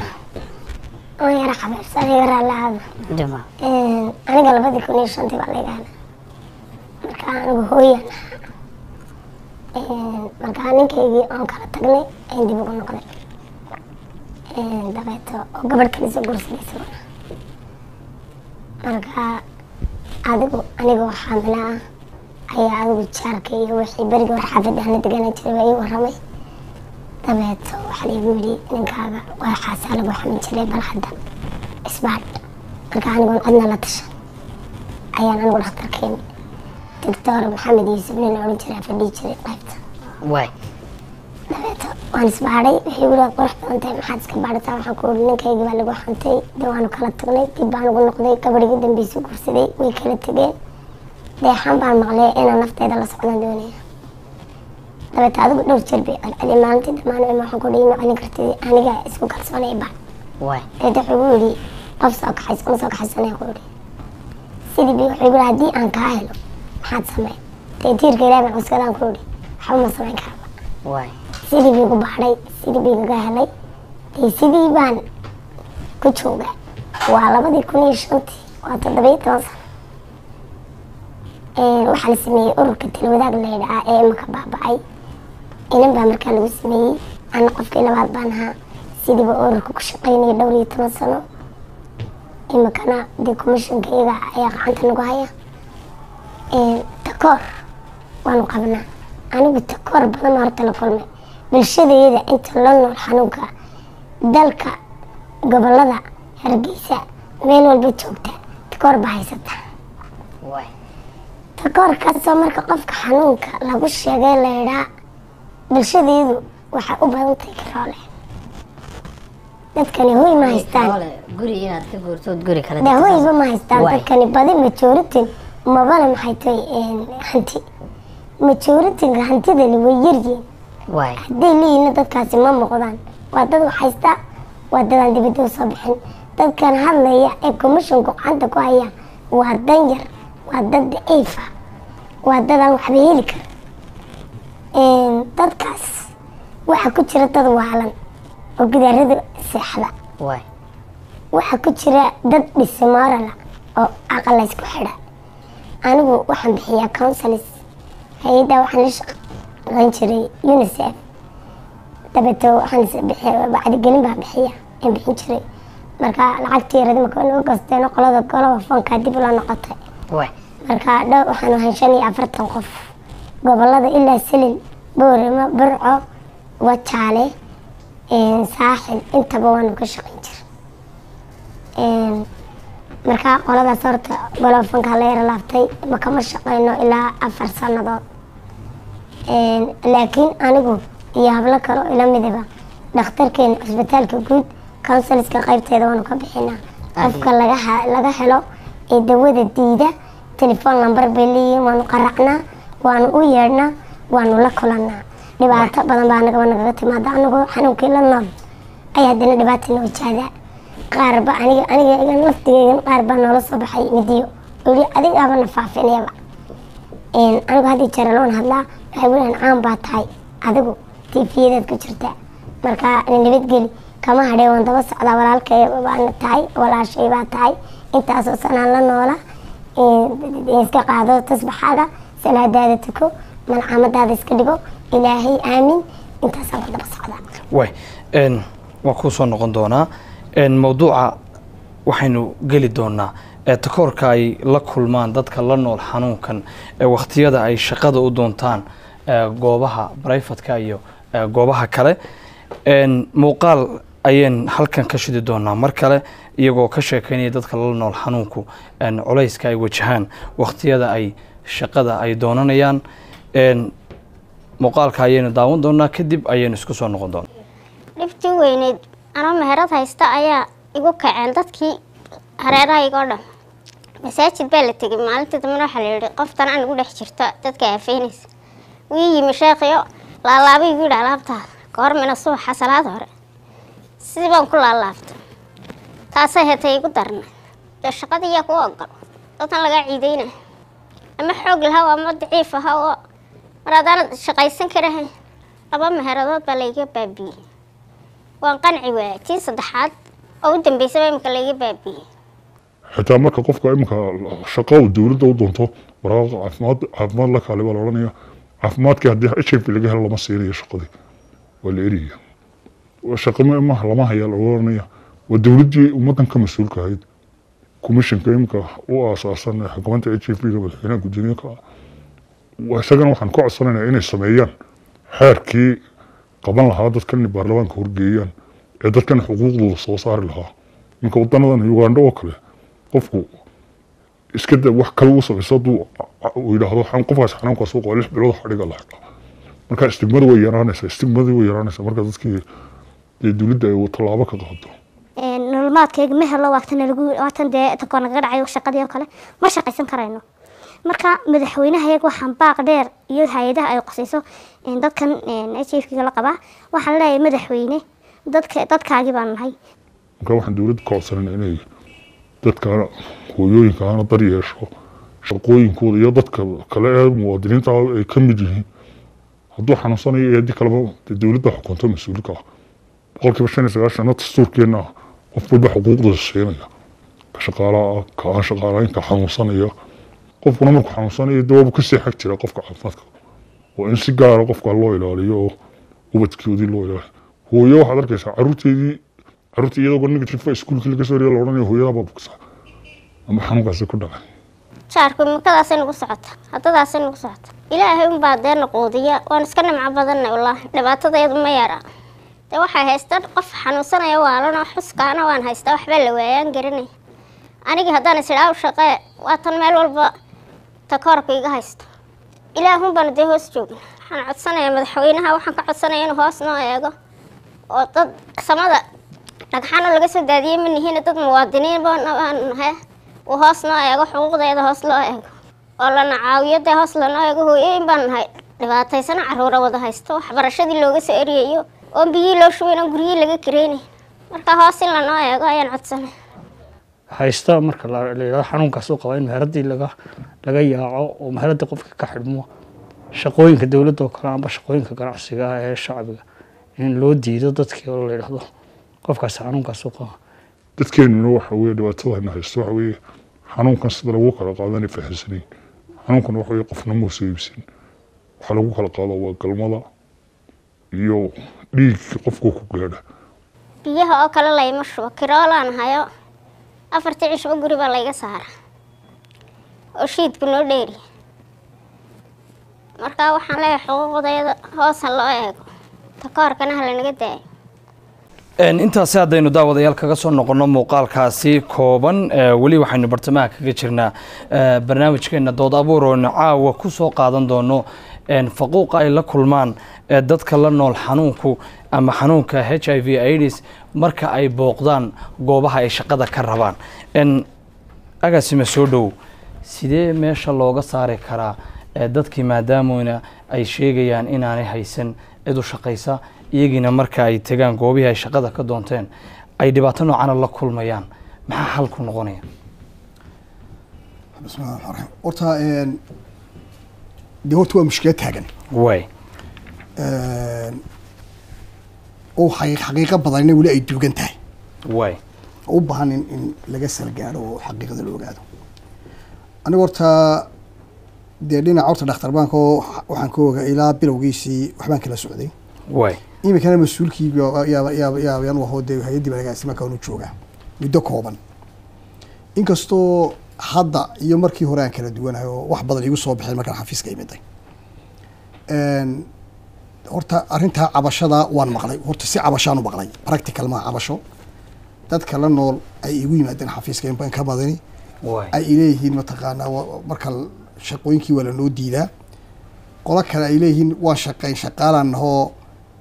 waan yara xabeebsaday, yaraa lahaado. Aniga 2005-tii baa layga helay. Marka anigu hooyaan ahaa. Markaa ninkaygii oon kala tagnay ayaan dib ugu noqday, dabeeto oo gabadh kale soo guursaday isaguna. Marka adigu anigoo xaamilo ah ayaa adigu jaarka iyo wixii berigii hore xaafadda la deganaan jiray baa ii warramay. Dabeeto waxaa laigu yidhi, ninkaaga waxaasaa lagu xamin jiray, bal hadda isbaadh. Marka anigoon cidna la tashan ayaan anigu dhakhtarka imi. Doctor Maxamed Yuusuf nin la odhan jiray fadhiyi jiray qaybta. Dabeeto waan isbaadhay. Waxay igu qurux badan tahay, maxaad iska baadhataa? Waxaan ku uri, ninkaygii baa lagu xantay, dee waanu kala tagnay, dib baan ugu noqday, gabadhigii dambeysuu guursaday, way kala tegeen, deexaan baan maqlay, inaan nafteyda la socdaan doonaya. Dabeeto adigu dhowr jeer bay celceli. Maalintii dhammaan ima waxaan ku dhihi, ma celin kartid, aniga isku kalsoonay baadh. Dabeeto wuxuu igu yidhi, qof soo kaxayso ma soo kaxaysanaya ku yidhi. Sidii bi wuxuu igu yidhi, haddii aan kaa helo maxaad sameyn? Dee tiirka Ilaah baan cuskadaan ku yidhi, waxba ma samayn karaba. Sidii bii ku baadhay, sidii bii kaga helay, dee sidii baan ku joogaa. Waa 2005-tii, waa 17 sano. Waxaa la sameeyey ururka Talwadaag la yidhaha ee imaka baaba'ay. Inan baa markaa lagu sameeyey, ana qofkii labaad baan ahaa. Sidiiba ururka ku shaqeynayay dhowr iyo toban sano. Imikana dee commissionka iyaga ayaa gacanta nagu haya. Takoor waanu qabnaa. Anigu takoor badan horta la kulmay. Bulshadayada inta la nool xanuunka, dalka, gobolada, Hargeysa, meel walba joogta, takoor baa haysata. Takoorkaasoo marka qofka xanuunka lagu sheegay la yidhaa, bulshadayadu waxay u badan tahay karoole. Dadkani hoy ma haystaan. Guri inaad ka guurtood guri kale. Dee hoyba ma haystaan. Dadkani badi majority mabale maxay tahay hanti. Majorityga hantidani way yaryihiin. Hadday leeyihiin dadkaasi ma muuqdaan. Waa dad wax haysta, waa dadaan dibadda usoo bixin. Dadkan hadlaya ee commissionku gacanta ku haya waa danyar, waa dad daciifa, waa dadaan waxba heli karin. Dadkaas waxaa ku jira dad waalan oo gidaarada seexda, waxaa ku jira dad dhismoorala oo aqal laysku xidha. Anigu waxaan bixiyaa counseling hay-adda, waxaan la shaqeyn jiray UNICEF. Dabeeto waxaan wacdigelin baa bixiya aan bixin jiray. Marka lacagtii yaradi marka naga goosteen qolada golaha foonka dib ula noqotay. Marka dhow waxaan ahay 45 qof, gobolada ilaa Silil, Boorama, Burco, Wajaale, Saaxil, intaba waanu ka shaqeyn jiray. Marka qoladaas horta golaha fanka la yara laabtay, ma kama shaqeyno ilaa 4 sannadood. Laakiin anigu iyo hablo kale oo ila midaba dhakhtarkeena cusbitaalka guud counselingka qaybteeda waanu ka bixinaa. Qofka laga helo ee dawada diida, telefoon lambar bay leeyihiin, waanu qaracnaa, waanu u yeedhnaa, waanu la kulannaa. Dhibaato badan baa anagaba nagaga timaada, anagoo xanuunkii la nool ay haddana dhibaata na wajahdaa. Qaarba aniga igan laftigeygan qaar baa noola soo baxay midiyo oo yidhi adigaaba na faafinayaba. Anigu hadii jeer loon hadlaa, waxay welihan caan baa tahay adigu, tiifiyadaad ku jirtaa, marka nabadgeli kama hadhee, waan daba socdaa, walaalkay baana tahay, walaashay baa tahay, intaasoo sanaan la noola. Iska qaado tasbaxaaga, salaadaada tuko, malcaamadaada iska dhigo, Ilaahay aamin, intaasaa waan daba socdaa. Way waa kuu soo noqon doonaa mawduuca. Waxaynu geli doonaa takoorka ay la kulmaan dadka la nool xanuunkan wakhtiyada ay shaqada u doontaan goobaha brifatka iyo goobaha kale. Muuqaal ayaan halkan ka shidi doonaa mar kale, iyagoo ka sheekeynaya dadka la nool xanuunku culayska ay wajahaan wakhtiyada ay shaqada ay doonanayaan. Muuqaalka ayaynu daawan doonaa, kadib ayaynu isku soo noqon doonaa. Dhibtii weyneyd, anoo meherad haysta ayaa igu kaceen dadkii hareerahayga oo dhan. Masaajid baa la tegey maalintii dambena, waxaa la yidhi qoftan aan igu dhex jirta dadka aafeynaysa. Wii yimi sheekhiyo laalaabay igu yidhi alaabtaada ka hor mina subaxa salaad hore. Sidii baan ku laalaabtay, taasay hetay igu darnay. Dee shaqadii yaa kuu ogol dadkan lagaa ciideynaya, ama xoog lahaw ama daciif ahaw, oo mar haddaanad shaqaysan karahayn. 2 meheradood baa layga baabiiyey, waan qanci waayay. Tii saddexaad oo u dambeysaba imika layga baabiiyey. Xitaa marka qofka iminka shaqo uu dowladda u doonto, waraaqa caafimaad la kaale baa la odhanaya. Caafimaadkii haddii HIV laga helo lama siinayo shaqadii, waa la eriyaya, shaqo ma lama haya la odhanaya. Waa dowladdii ummaddan ka mas-uulka ahayd. Commissionka iminka u aasaasan ee xukuumadda HIV-ga madaxweynaha guddoomiye ka ah, isagana waxaan ka codsanaynaa inay sameeyaan xeerkii qaban lahaa dadkan, inay baarlamaanka horgeeyaan ee dadkan xuquuqdooda soo saari lahaa. Iminka wadanadan Uganda oo kale, qofku iska da wax kale uu samaysto, hadduu uu yidhaahdo qofkaas xanuunkaas uu qabo, 6 bilood xadhiga la xidhaa. Marka stigmadu way yaraanaysaa, stigmadii way yaraanaysaa marka dadkii dee dowladda ay tallaabo ka qaado. Nololmaadkayga ma helo, waatan lagu waatan dee takoor nagaga dhacayo shaqadii oo kale, ma shaqaysan karayno. Marka madaxweynaha waxaan baaq dheer iyo hay-adaha ay qosayso dadkan HIV la qabaa waxaan leeyahay: madaxweyne, dadka dadkaagii baan nahay. Marka waxaan dowladda ka codsanayna inay dadka hooyooyinkaana dar yeesho shaqooyinkooda iyo dadka kale ee muwaadiniinta ay ka mid yihiin hadduu xanuunsanayo iyo haddii kaleba. Dee dowladda xukunto mas-uulka ah 95% dastuurkeenna ah qof walba xuquuqdooda siinaya, ka shaqaalaha ah, ka aan shaqaalahayn, ka xanuunsanaya. Qofkuna markuu xanuunsanayo dee waaba kasii xag jira qofka caafimaadka, oo in si gaara qofka loo ilaaliyo oo ubadkoodii loo ilaaliyo. Hooyo waxaad arkaysaa caruurteedii, caruurtii iyadoo negative iskuulkii laga soo riyo la odhanayo hooyadaa baa bugsa ama xanuunkaasi ku dhacay. Jaarku imikadaasay nagu socota, haddadaasay nagu socota. Ilaahay unbaa dee naquudiya, waan iska nimco badanay wallaahi. Dhibaatadayadu ma yara. Dee waxay haystaan qof xanuunsanaya waalanoo xuskaana waan haystaa, waxbaa la waayaan garanay. Anigii haddaan is idhaa u shaqee, waa tan meel walba takoorka iga haysto. Ilaahun baanu dee hoos joogna. Waxaan codsanayaa madaxweynaha, waxaan ka codsanaya inuu hoos noo eego, oo dad samada dhagxaano laga soo daadiyey ma nihina, dad muwaadiniin baanu nahay. Uu hoos noo eego, xuquuqdeeda hoos loo eego oo lana caawiyo, dee hoos lanoo eego. Hooyooyin baanu nahay dhibaataysano, caruura wada haysto, waxbarashadii looga soo eryayo, oon biyihii loo shubayn, oon guryihii laga kareynayn. Marka hoos in lanoo eego ayaan codsanay. Haysta marka la yidhahdo xanuunkaas uu qaba, in meheradii laga yaaco oo meheradii qofka ka xidhmo. Shaqooyinka dowladda oo kale amba shaqooyinka ganacsiga ah ee shacbiga in loo diido dadkii oo la yidhaahdo qofkaasi xanuunkaas u qaba. Dadkeenuna waxa weeye dhibaatada haysto waxa weeye xanuunkan sida lagu kala qaadanay fahamsanayn. Xanuunkan waxa weeye qofna ma soo iibsan, waxaa lagu kala qaado waa galmada iyo dhiigga qofka ku gaadha. Biyaha oo kale layma shubo, kiroolaan hayo 4 cishba guri baa layga saara oo shiidku noo dheeri. Markaa waxaan leeyahay xuquuqdayda hoosa loo eego, takoorkana ha lanaga daayo. Intaasi haddaynu daawadayaal kaga soo noqonno muuqaalkaasi kooban, weli waxaynu bartamaha kaga jirnaa barnaamijkeena dood abuur oonu caawa ku soo qaadan doono faquuqa ay la kulmaan dadka la nool xanuunku ama xanuunka HIV AIDS marka ay booqdaan goobaha ay shaqada ka rabaan. Agaasima soo dhow, sidee meesha looga saari karaa dadkii maadaamuna ay sheegayaan inaanay haysan cid u shaqaysa, iyagiina marka ay tagaan goobihii ay shaqada ka doonteen ay dhibaato noocana la kulmayaan, maxaa xalku noqonaya? Bismillahi rahmaani rahiim. Horta dee horta waa mushkilad taagan way oo xaqiiqo badanina weli ay duugan tahay way u baahan in laga salgaadho oo xaqiiqada la ogaado. Anigu horta dee dhinaca horta dhakhtar baanka oo waxaan ka ogaa ilaa bilowgiisii waxbaan kala socday way, iminkana mas-uulkii yaabayaan wahoo dee hay-addii baan kaanu joogaa muddo kooban, inkastoo hadda iyo markii hore aan kala duwanahay oo wax badan igu soo baxeen markaan xafiiska imiday. Horta arrintaa cabashada waan maqlay, horta si cabashaan u maqlay, practical maa cabasho. Dadka la nool ay igu yimaadeen xafiiska in ka badani ay ileeyihiin mataqaanaa marka shaqooyinkii waa lanoo diidaa, qolo kale ay leeyihiin waan shaqayn shaqaalaan nahoo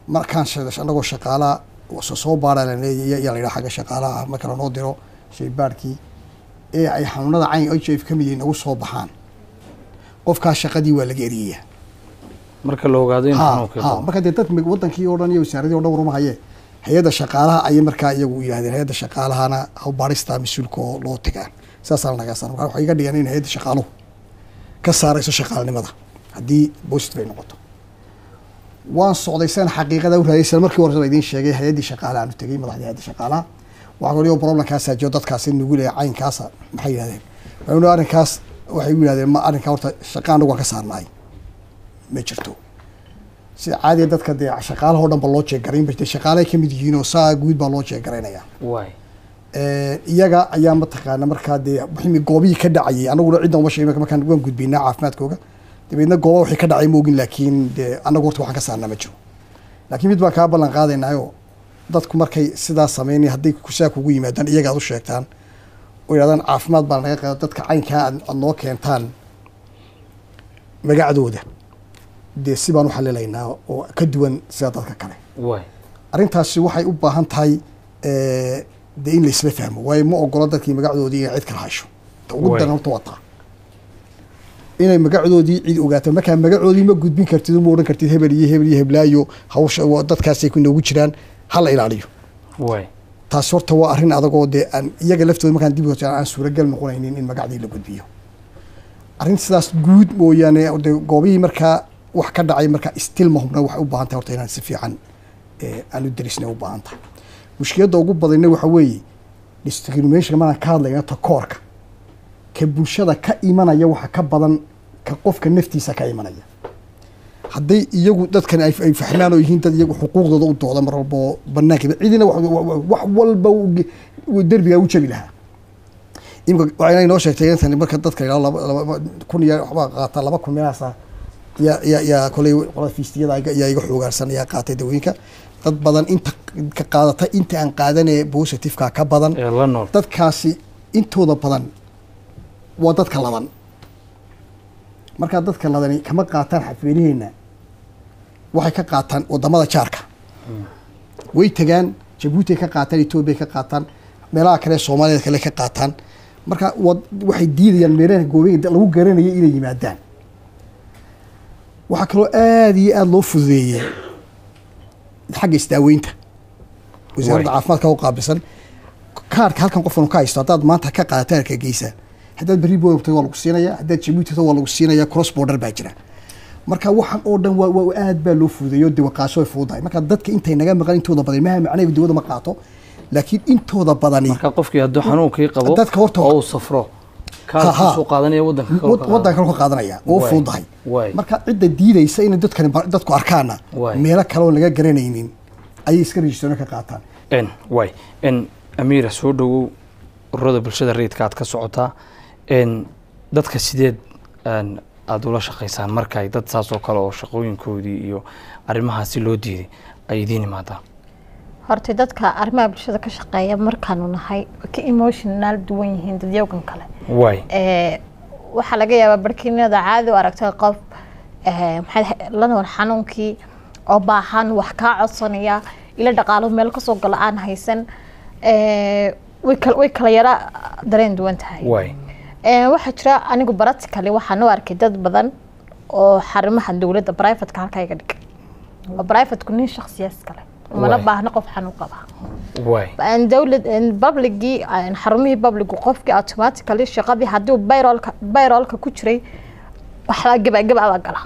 markaan anagoo shaqaalaa soo baara laleeyahay yaa la yidhaha xagga shaqaalaha marka lanoo diro shaybaadhkii ee ay xanuunada cayn HIV ka mid yihiin nagu soo baxaan, qofkaas shaqadii waa laga eriyayaa marka la ogaado in xanuunka qabo. Marka dee dad wadankii oo dhan iyo wasaaradii oo dhan waruma hayee, hay-adda shaqaalaha ayay markaa iyagu yidhahdeen hay-adda shaqaalahana baarista mas-uulka oo loo tagaa, saasaa lanaga saara. Marka waxay iga dhigan in hay-adda shaqaaluhu ka saarayso shaqaalanimada haddii positive ay noqoto. Waan socday san xaqiiqada u raadiyay, markii hore idiin sheegay hay-addii shaqaalaha aanu tegey, madaxdii hay-adda shaqaalaha waxaa kaloo problemkaasaa jiro dadkaasi nugu leeyahay caynkaasa. Maxay yidhahdeen? Waxay arrinkaas waxay u yidhahdeen ma arrinkaa horta shaqa anagu waan ka saarnaay ma jirto. Sida caadiga dadka dee shaqaalaha oo dhan ba loo jeegarayn ba shaqaalahay ka mid yihiin oo saa guud baa loo jeegaraynaya. Iyaga ayaa mataqaana markaa dee wixii goobihii ka dhacayay anaguna cidna uma sheegin, markaan waan gudbinaa caafimaadkooga dabeedna gooba wixii ka dhacay moogin, laakiin dee anagu horta waxaan ka saarnaa ma jiro. Laakiin mid baan kaa ballan qaadaynaayoo dadku markay sidaa sameynaya hadday saa kugu yimaadaan iyaga aad u sheegtaan oo yidhahdaan caafimaad baa naga qaada dadka caynkaa aad noo keentaan magacdooda, dee si baan u xalilaynaa oo ka duwan sida dadka kale. Arrintaasi waxay u baahan tahay dee in la isla fahmo, waayo ma ogola dadkii magacdoodii inay cid kala hasho. Ta ugu daran horta waa taa inay magacoodii cid ogaato. Markaa magacoodii ma gudbin kartid, ma odhan kartid hebel iyo hebel iyo heblaayo hawsha dadkaasay ku noogu jiraan hala ilaaliyo. Taas horta waa arrin adagoo dee aan iyaga laftooda markaan dib aan suuragal noqonaynin in magacdii la gudbiyo. Arrin sidaas guud mooyaane dee goobihii markaa wax ka dhacay markaa still ma hubna, waxay u baahan tahay horta inaan si fiican aan u derisnay u baahan tahay. Mushkiladda ugu badanna waxa weeye discrimination markaan ka hadlayna takoorka ka bulshada ka imanaya waxa ka badan ka qofka naftiisa ka imanaya. Hadday iyagu dadkan ay fahmaan oo yihiin dad iyagu xuquuqdooda u dooda mar walba oo banaanka cidina wax walba derbigaa u jabi lahaa. Imika waxayna inoo sheegtay intan marka dadka la 2,000 iyo waxbaa qaata 2,000 meelahaasa yaa koley qolada fiistiyada yaa iga xoogaarsan yaa qaatay dawooyinka. Dad badan inta ka qaadata inta aan qaadanee positive-ka ka badan, dadkaasi intooda badan waa dadka ladan. Markaa dadka ladani kama qaataan xafweynaheenna, waxay ka qaataan wadamada jaarka. Way tagaan Jabuuti ka qaataan, Ethiopia ka qaataan, meelaha kale Soomaaliya kale ka qaataan. Marka waxay diidayaan meelaha goobaha lagu garanayo inay yimaadaan. Waxaa kaloo aad iyo aad loo fududeeyey xagga isdaaweynta. Wasaaradda caafimaadka u qaabilsan kaarka halkan qofkan ka haysto haddaad maanta ka qaadataan arka geysa, haddaad berri boortay waa lagu siinayaa, haddaad Jabuuti waa lagu siinayaa, cross border baa jira. Marka waxaan oo dhan waa aad baa loo fududeeyo, dawaqaasho way fududahay. Marka dadka intay naga maqan intooda badan maha macnaheedu dawada ma qaato, laakiin intooda badani marka qofkii hadduu xanuunkii qabo dadka horta oo uu safro kaarkiisuu qaadanaya waddanka kale ka waddanka kale ka qaadanaya oo Waay. fududahay. Waay. Marka cidda diidaysa inay dadkani dadku arkaana Waay. meelo kale oo laga garanaynin ayay iska registerno ka qaataan. N waay n Amiira, soo dhawow. Ururada bulshada rayidka aad ka socotaa, n dadka sideed n aada ula shaqaysaan markay dad saas oo kale oo shaqooyinkoodii iyo arrimahaasi loo diiday ay idiin imaadaan? Horta dadka arrimaha bulshada ka shaqeeya markaanu nahay way ka emotional duwan yihiin dadyowgan kale. Waxaa laga yaabaa barkiinada caadi u aragtay qof maxay la nool xanuunkii oo baahan, wax kaa codsanaya, ila dhaqaalo meel kasoo gala aan haysan, way kala yara dareen duwan tahay. Waxaa jira anigu practically waxaan u arkay dad badan oo xarumaha dowladda private-ka halkaa iga dhigay, oo private-ku nin shakhsiyaas kale umana baahna qof xanuun qaba. Aan dowlad public-gii, xarumihii public-gu qofkii automatically shaqadii haddii uu payroll-ka ku jiray waxbaa gaba baa gala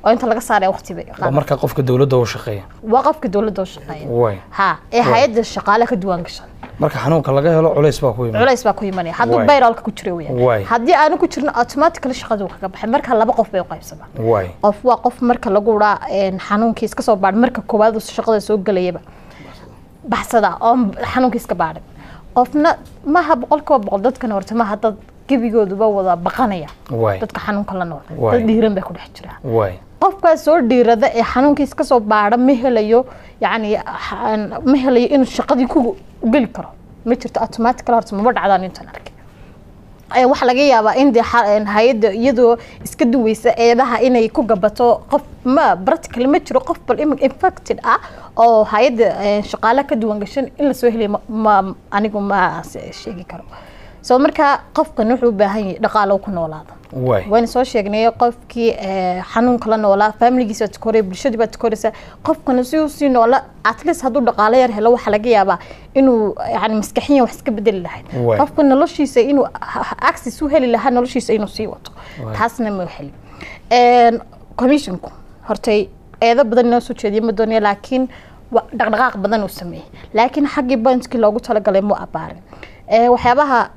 oo inta laga saaraya waqti bay waa qaadan. Marka qofka dowladda u shaqeeya. Waa qofka dowladda u shaqeeya. Ha, ee Waay. hay'adda shaqaale ka duwan gashan. Marka xanuunka laga helo culays baa ku iman. Culays baa ku imanaya hadduu payroll-ka ku jiray weyaan. Haddii aanu ku jirin, automatically shaqadii wuu kaga baxay. Marka laba qof bay u qaybsamaan. Qof waa qof marka lagu raa xanuunkii iska soo baadh, marka koowaad uu shaqada soo gelayaba baxsada oo xanuunkii iska baadhin. Qofna maha 100% dadkan, horta maha dad gebigooduba wada baqanaya. Dadka xanuunka la nool dad dhiiran bay ku dhex jiraan. Qofkaas soo dhiirada ee xanuunkiis ka soo baadha ma helayo, yacni ma helayo inuu shaqadii ku geli karo, ma jirto automatically, horta maba dhacdaan intaan arkay. Waxaa laga yaabaa in dee hay'adda iyadoo iska duweysa eedaha inay ku gabato qof ma practically ma jiro qof bal infected ah oo hay'adda shaqaale ka duwan gashan in lasoo helayo ma anigu ma sheegi karo. So marka qofkan wuxuu u baahan yahay dhaqaalo ku noolaado. Wayna soo sheegnay qofkii xanuunka la noolaa familigiisa baad koraya, bulshadii baad koraysa. Qofkana si uu sii noola, at least hadduu dhaqaalo yar helo, waxaa laga yaabaa inuu yani maskaxiyan wax iska bedeli lahayd. Qofka noloshiisa inuu access u heli lahaa noloshiisa inuu sii wato. Taasna ma helin. Commissionku hortay eedo badan inoo soo jeediya ma doonaya, laakiin dhaqdhaqaaq badan uu sameeyey, laakiin xaggii pointkii loogu talagalay mu abaarin. Waxyaabaha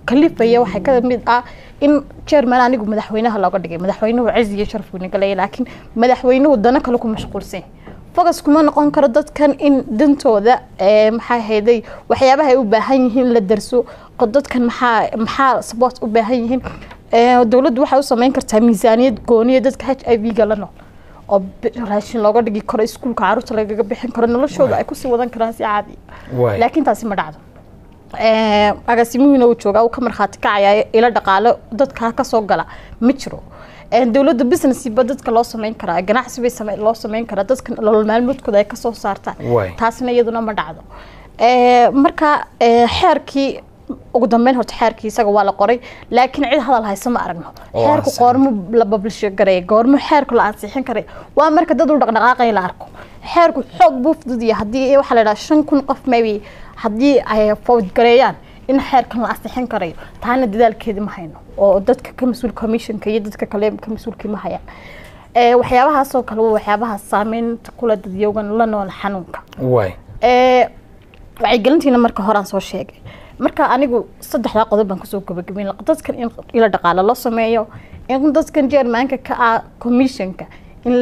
kalifaya waxay ka mid ah in chairman anigu madaxweynaha looga dhigay. Madaxweynuhu cizi iyo sharaf buu naga leeyahay, laakiin madaxweynuhu dano kale ku mashquulsan yahay. Focus kuma noqon karo dadkan in dantooda maxaa hayday, waxyaabaha ay u baahan yihiin la darso. Dadkan maxaa support u baahan yihiin? Dowladdu waxay u sameyn kartaa miisaaniyad gooniya dadka HIV-ga la nool oo raashin looga dhigi karo, iskuulka carruurta lagaga bixin karo, noloshooda ay kusii wadan karaan si caadi. Laakiin taasi ma dhacdo. Agaasimuhiina uu joogaa, uu ka markhaati kacaya ilo dhaqaalo dadka ka soo gala ma jiro. Dowladda business ba dadka loo sameyn karaa, ganacsi bay loo sameyn karaa dadka nolol maalmoodkooda ay kasoo saartaan. Taasna iyaduna ma dhacdo. Marka xeerkii ugu dambeyn, horta xeerkii isaga waa la qoray, laakiin cid hadal haysa ma aragno. Oo xeerku ansixin. Goormu la publish gareey? Goormu xeerku la ansixin karay? Waa marka dad u dhaqdhaqaaqay la arko. Xeerku xoog buu fududiya haddii waxaa la idhaha 5000 qof maybe haddii ay vote gareeyaan in xeerkan la ansixin karayo. Taana dadaalkeedi ma hayno oo dadka ka mas-uul commissionka iyo dadka kale ka mas-uulkii ma hayaan. Waxyaabahaasoo kale waa waxyaabaha saameynta kula dadyowgan la nool xanuunka. Wacyigelintiina marka horaan soo sheegay. Marka anigu saddexdaa qodob baan kusoo gabagabeyn lahaa: dadkan in ila dhaqaalo loo sameeyo, in dadkan chairmanka ka ah commissionka in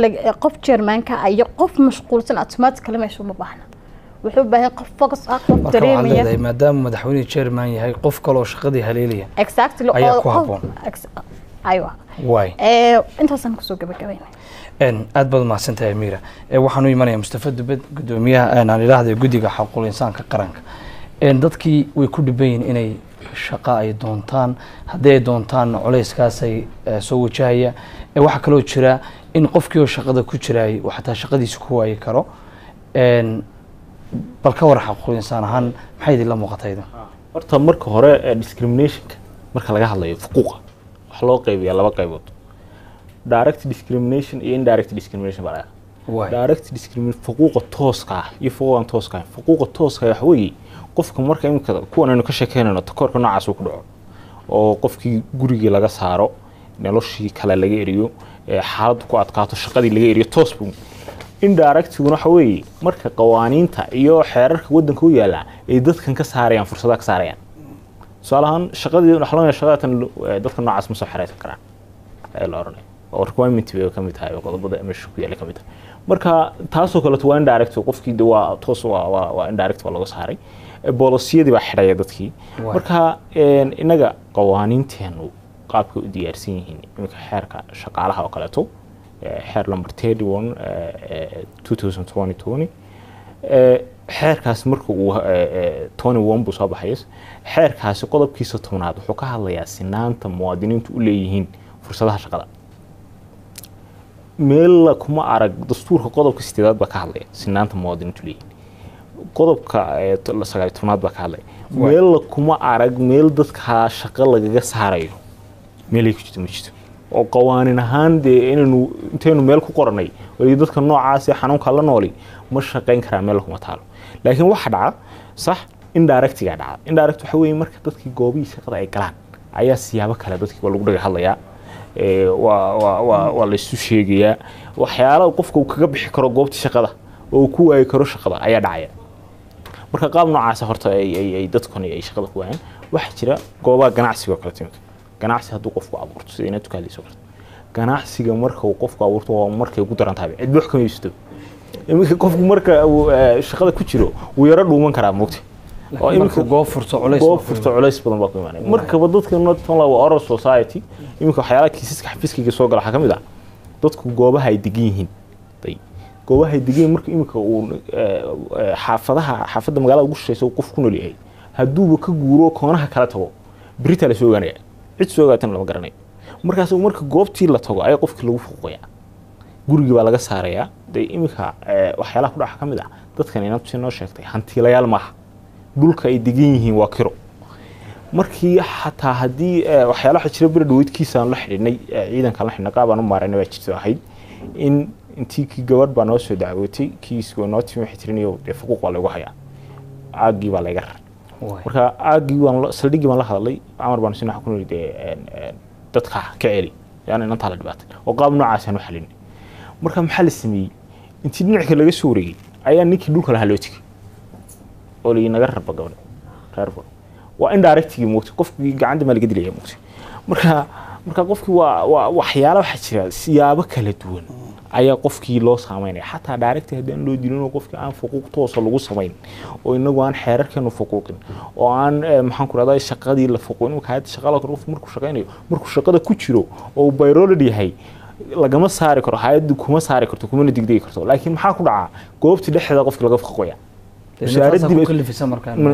qof chairmanka ah iyo qof mashquulsan automatically meesha uma baahna. Wuxuu u baahan qof focus ah, qof marka waxaad dareemaya. leedahay maadaama madaxweyne chairman yahay, qof kaloo shaqadii haleelaya ayaa oo ku habboon. Aywa. Intaasaan kusoo gabagabeynay. Aad baad umahadsantahay, Amiira. Waxaan u imanaya Mustafa Dubed, gudoomiyaha aan idhaahday guddiga xaquul insaanka qaranka. Dadkii way ku dhiban yihiin inay shaqo ay doontaan, haddii ay doontaanna culayskaasay soo wajahaya. Waxaa kaloo jira in qofkii oo shaqada ku jiraay uu xataa shaqadiisa ku waayi karo. Bal ka war xaquul insaan ahaan maxay idinla muuqatay idin? Horta marka hore discriminationka marka laga hadlayo, fuquuqa waxaa loo qaybiyaa laba qaybood: direct discrimination iyo indirect discrimination baa laga. Direct discrimination, fuquuqa tooska ah iyo fuquuqan tooska ah. Fuquuqa tooska ah waxa weeye qofka marka imika kuwan aynu ka sheekeynayno, takoorka noocaas uu ku dhaco oo qofkii gurigii laga saaro, Noloshii kale laga eriyo, xaaladdu ku adkaato, shaqadii laga eriyo toos buu. Indirectiguna waxa weeye marka qawaaniinta iyo xeerarka waddanka u yaalla ay dadkan ka saarayaan, fursadaha ka saarayaan. Tusaale ahaan, shaqadii waxaa loo shaqadatan dadka noocaas ma soo xereysan karaan ayaa la oranaya, oo requirement bay ka mid tahay oo qodobada meesha ku yaalla ka mid tahay. Marka taasoo kaleeto waa indirect, qofkii de waa toos, waa indirect, waa looga saaray, boolisiyadii baa xidhaya dadkii. Marka innaga qawaaniinteenu qaabkay u diyaarsan yihiin, iminka xeerka shaqaalaha oo kaleeto, xeer number 31 2020, xeerkaasi marka uu 21 buu soo baxay. Xeerkaasi qodobkiisa 10aad wuxuu ka hadlayaa sinaanta muwaadiniintu u leeyihiin fursadaha shaqada. Meel kuma arag. Dastuurka qodobka 8aad baa ka hadlaya sinaanta muwaadiniintu leeyihiin, qodobka 19aad baa ka hadlaya. Meel kuma arag meel dadka shaqo lagaga saarayo, meelay ku jirto ma jirto. Oo qawaanin ahaan dee inaynu intaynu meel ku qoranay wali dadka noocaas ee xanuunka la nooli ma shaqayn karaa, meel kuma taalo. Laakiin waxa dhaca sax indirectiga dhaca. Indirect waxa weeye marka dadkii goobihii shaqada ay galaan ayaa siyaabo kale dadkii waa lagu dhaga hadlayaa, waa la isu sheegayaa, waxyaalaha qofka uu kaga bixi karo goobta shaqada oo uu ku waayi karo shaqada ayaa dhacaya. Marka qaab noocaasa horta ay dadkani ay shaqada ku waayaan. Waxaa jira goobaha ganacsiga oo kale. Timika ganacsi hadduu qofku abuurto, sida inaad tukaadayso kale, ganacsiga marka uu qofku abuurto waa markay ugu daran tahay, cid wax kama iibsato. Iminka qofku marka uu shaqada ku jiro wuu yaro dhuuman karaa, moogta. Oo iminka goob furto culays goob furto culays badan baa ku imaanaya. Markaba dadka not only waa oral society. Iminka waxyaalaha kiisaska xafiiskayga soo gala waxaa ka mid ah dadku goobaha ay degan yihiin. Goobaha ay degan yihiin, marka iminka uu xaafadaha, xaafadda magaalada ugu shishaysa uu qof ku nool yahay, hadduuba ka guuro koonaha kala tago, beritaa la soo ogaanaya, cid soo ogaatana lama garanayo. Markaas marka goobtii la tago ayaa qofkii lagu fuuqayaa, gurigii baa laga saarayaa. Dee iminka waxyaalaha ku dhaca ka mid ah dadkan, inantu si noo sheegtay, hantiilayaal maaha, dhulka ay degan yihiin waa kiro. Markii xataa haddii waxyaalaha jira, beri dhaweydkiisa aan la xidhiidhnay ciidankaan la xidhnay, qaab aan u maaraynay baa jirta ahayd in intii kii gabadh baa noo soo dacwootay, kiis waa noo timi, waxay tirinayo dee fuquuq baa lagu hayaa, caaggii baa layga raray. Marka aaggii waan saldhiggii baan la hadalay, amar baan sin, waxaan ku niri dee dadka ka celi yaani inantaa la dhibaatay, oo qaab noocaas aan u xalinay. Marka maxaa la sameeyey? Intii dhinac kale laga soo wareegay ayaa ninkii dhulka lahaa loo tegey oo la naga rarba gabadha reerba. Waa indirectigii, moogtay, qofkii gacanta maa laga dilaya, moogtay. Marka qofkii waa waxyaala waxaa jira siyaabo kala duwan ayaa qofkii loo saameynaya. Xataa direct haddii aan loo dilin oo qofkii aan fuquuq toosa lagu samayn, oo inagu aan xeerarkeenu fuquuqin, oo aan maxaan ku rahdaa shaqadii la fuquuqin. Marka hay'adda shaqada qofku markuu shaqaynayo, markuu shaqada ku jiro oo uu payrolled yahay, lagama saari karo, hay'addu kuma saari karto, kumana degdegi karto. Laakiin maxaa ku dhacaa? Goobtii dhexdeeda qofkii laga fuquuqaya,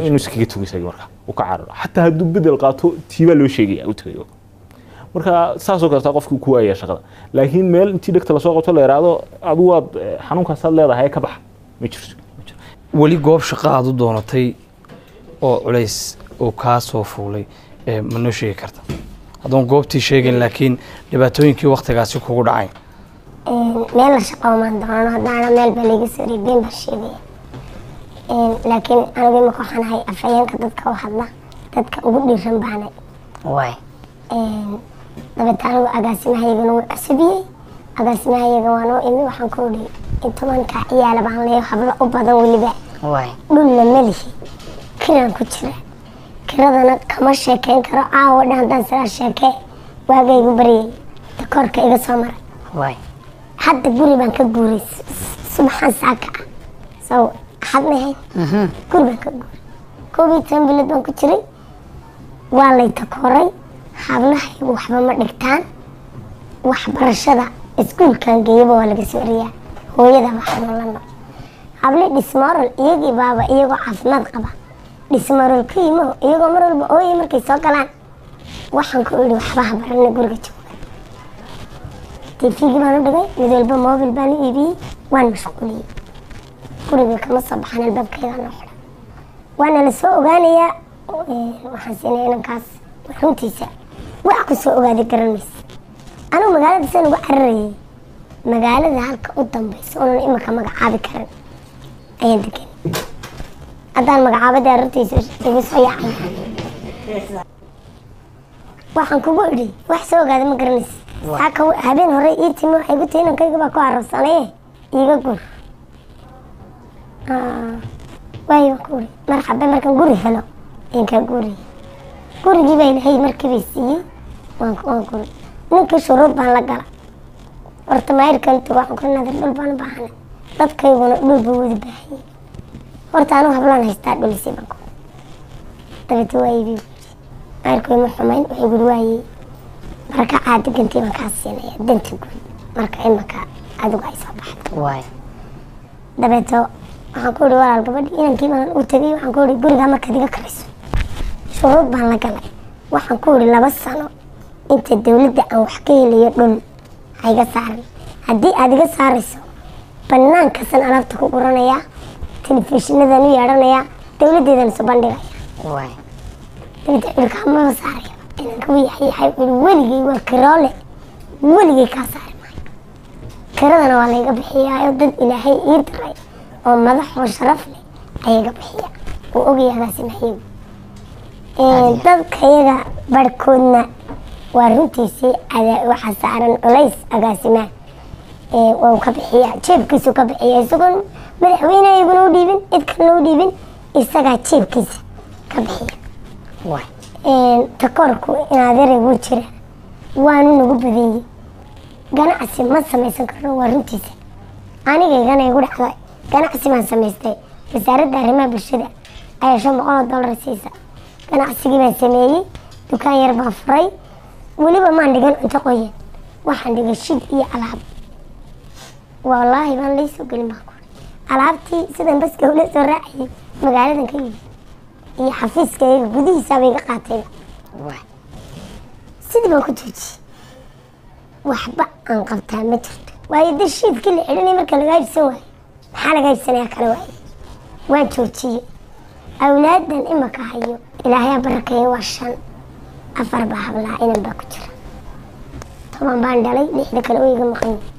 inuu iskaga tago isagii, marka uu ka cararo. Xataa hadduu bedel qaato, tiibaa loo sheegaya u tagayo. Marka saasoo kaleeta qofkii ku waayaya shaqada. Laakiin meel intii dhegta lasoo qabto la yidhaahdo adigu waad xanuunkaasaad leedahay ka bax, ma jirto. Weli goob shaqa aad u doonatay oo culays uu kaa soo fuulay ma noo sheegi karta, haddoon goobtii sheegin laakiin dhibaatooyinkii waktigaasi kugu dhacay? Meel la shaqo maan doono, haddaana meel baa layga soo been baa sheegaya. Laakiin anigu imika waxaan ahay afhayeenka dadka u hadla, dadka ugu dhiiran baanay. Dabeeta anigu agaasimahayagana wuu cusubiyey, agaasimahayaga waa noo imi. Waxaan ku idhi in 10-ka ciyaala baan leeyo, hablo u badan weliba, dhulna malihi, kiraan ku jira, kiradana kama sheekeyn karo caawa dhan. Haddaan sidaa sheekee waagaygu baryay takoorka iga soo maray. Hadda guri baan ka guuray subaxan saaka ah, sow axad mahayn, guri baan ka guuray, 11 bilood baan ku jiray, waa lay takooray. Hablahaygu waxba ma dhigtaan, waxbarashada iskuulkan geeyaba waa laga soo eriyaa, hooyada waxaanu la nool hable dismoral, iyagii baaba iyagoo caafimaad qaba dismoral ku yimo, iyagoo mar walba ooyay markay soo galaan. Waxaan ku idhi waxba ha barana, guriga jooga. TV-gii baan u dhigay, mid walba mobil baan u iibiyey, waan mashquuliyey, guriga kama soo baxan, albaabkaygaa noo xidhan, waana la soo ogaanayaa. Waxaan siinaya inankaas runtiisa wax ku soo ogaaday garan maysa. Anigu magaalada saan ugu cararayay, magaalada halka u dambaysa oonan imika magacaabi karin ayaan degan. Haddaan magacaabada arrintiisa igu soo yaacay. Waxaan kugu idhi wax soo ogaada ma garanaysa. Saaka habeen hore ii timi, waxay igu tihi inankayga baa ku aroosanaye, iiga gur. Waayo, waan ku idhi marxabe, markaan guri helo ayaan kaa guuraya. Gurigii baa Ilaahay markiibay siiyey, waan guri. Ninkii shuruud baan la gala. Horta maayirkan tago, waxaan kula nadar dhul baan u baahanay, dadkayguna dhul buu wada baahanyay. Horta anuu hablaan haystaa, dhulisay baan ku dabeete. Waayey buu yidhi maayirku, ima xumayn. Wuxuu guri waayey barakacaa degantii baan kaa siinaya danta guud marka imaka adigu ay soo baxdo. Dabeeto waxaan ku idhi walaal, gabadhi inankii baan u tegay, waxaan ku idhi gurigaa markaad iga karayso shuruud baan la galay. Waxaan ku idhi 2 sano inta dowladda aan wax ka helayo dhul ha iga saaran. Haddii aad iga saarayso, banaankaasaan alaabta ku guranayaa, telefishinadaan u yeedhanayaa, dowladdeedaan soo bandhigaya. Dabeete cirkaamaba saaraya inanka wuu yaxyaxay. Wuxuu yidhi weligay waa kiroole, weligay kaa saari maayo, kiradana waa layga bixiyaayo, dad Ilaahay ii diray oo madax oo sharaf leh ayaa iga bixiya. Wuu ogyahay agaasimahayagu. Dadkayaga barhkoodna waa runtiisii, waxaa saaran culays agaasimaha. Waa ka bixiya, jeebkiisu ka bixiya, isagoon madaxweyne iyaguna u dhiibin, cid kalena u dhiibin, isagaa jeebkiisa ka bixiya. Takoorku inadeeraygu jira, waanu nagu badeeyey. Ganacsi ma samaysan karno, waa runtiisa. Anigaygana igu dhacday, ganacsi baan samaystay. Wasaaradda arrimaha bulshada ayaa $500 siisa. Ganacsigii baan sameeyey, dukaan yar baan furay. Weliba maan dhigan cunto qoyan, waxaan dhigay shid iyo alaab. Wallaahi baan laysoo gelin baan ku alaabtii sidan baska ula soo raacayay magaaladan ka yimid iyo xafiiskayga gudihiisaaba iga qaatayba. Sidii baan ku joojiyey, waxba aan qabtaa ma jirto. Waayo de shiidkii la xidhanay marka lagaa iibsan waayo, maxaa lagaa iibsanayaa kale? Waaye waan joojiyey. Awlaadan imaka hayo, Ilaahay ha barakeeyo, waa shan, afar baa hablaa, inan baa ku jira. 10 baan dhalay, lixda kale oo iga maqan yihiin.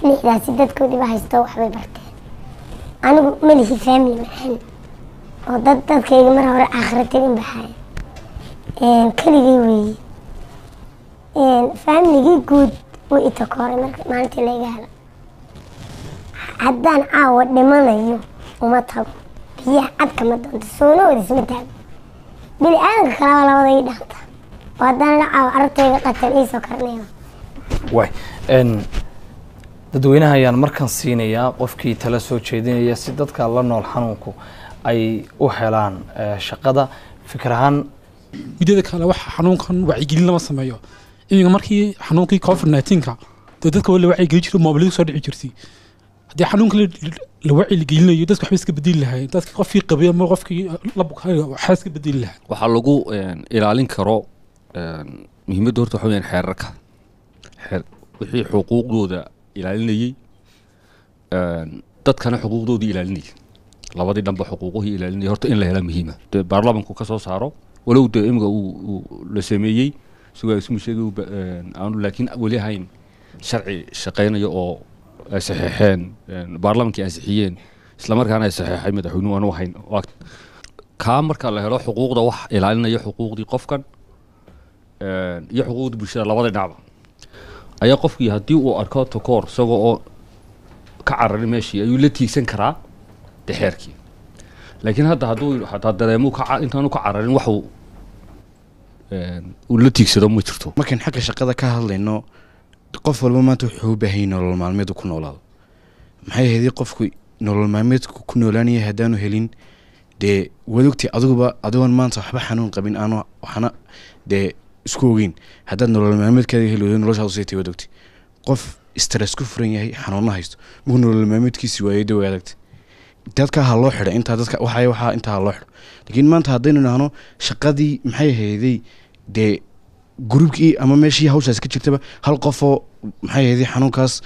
Lixdaasi dadkoodii baa haysto, waxbay barteen. Anigu malihi family macaan oo dad dadkayga mar hore aakhira tegin baxaya, keligay weeye. Familigii guud wuu itakooray marka maalintii layga helo. Haddaan caawa dhimanayo uma tago, biyaha cadka ma doonto, soonahooda isma taago. Bini aadanka kalaba labada ii dhaanta oo haddaan la caawa carruurtayga qatan iisoo karinaya. Waay, dadweynaha ayaan markan siinayaa qofkii tala soo jeedinaya si dadka la nool xanuunku ay u helaan shaqada fikir ahaan. Midada kale, waxa xanuunkan wacyigelin lama sameeyo. Iminka markii xanuunkii COVID-19-ka dee dadka waa la wacyigelin jiray, moobilada soo dhici jirtay. Haddii xanuunka la wacyigelinayo dadka, waxba iska bedeli lahayn. Dadka qofkii qabay ama qofkii la bukaay waxaa iska bedeli lahaa. Waxaa lagu ilaalin karo muhiimadda horta waxa weyaan xeerarka, xeer wixii xuquuqdooda ilaalinayey, dadkana xuquuqdoodii ilaalinayay, labadii dhanba xuquuquhii ilaalinayay horta in la hela muhiima. Dee baarlamanku ka soo saaro, walow dee imika uu la sameeyey isagoo ismu sheegay aanu laakiin weli ahayn sharci shaqeynaya oo ay saxeexeen baarlamankii ansixiyeen, islamarkaana ay saxeexay madaxweynuhu aanu ahayn. Kaa marka la helo xuquuqda wax ilaalinaya xuquuqdii qofkan iyo xuquuqdii bulshada labada dhinacba, ayaa qofkii haddii uu arko takoor isagoo oo ka cararin meeshii ayuu la tiigsan karaa de xeerkii. Laakiin hadda hadduu hataa dareemo intaanu ka cararin waxuu uu la tiigsado ma jirto. Markaan xagga shaqada ka hadlayno, qof walba maanta wuxuu u baahan yahay nolol maalmeed ku noolaado. Maxay ahayd qofku nolol maalmeedku ku noolaanaya haddaanu helin? Dee waad ogtay adiguba, adigoon maanta waxba xanuun qabin, aanu waxna dee isku ogeyn, haddaad nolol maalmeedkaada heli weydo, noloshaadu saytay. Waad ogtay qof stress ku furan yahay, xanuunna haysto, markuu nolol maalmeedkiisi waayay, dee way adagtay. Dadka ha loo xidho intaa, dadka waxay waxaa intaa ha loo xidho. Laakiin maanta haddaynu nahno shaqadii maxay ahayday, dee gurubkii ama meeshii hawshaas ka jirtaba hal qofoo maxay ahayday xanuunkaas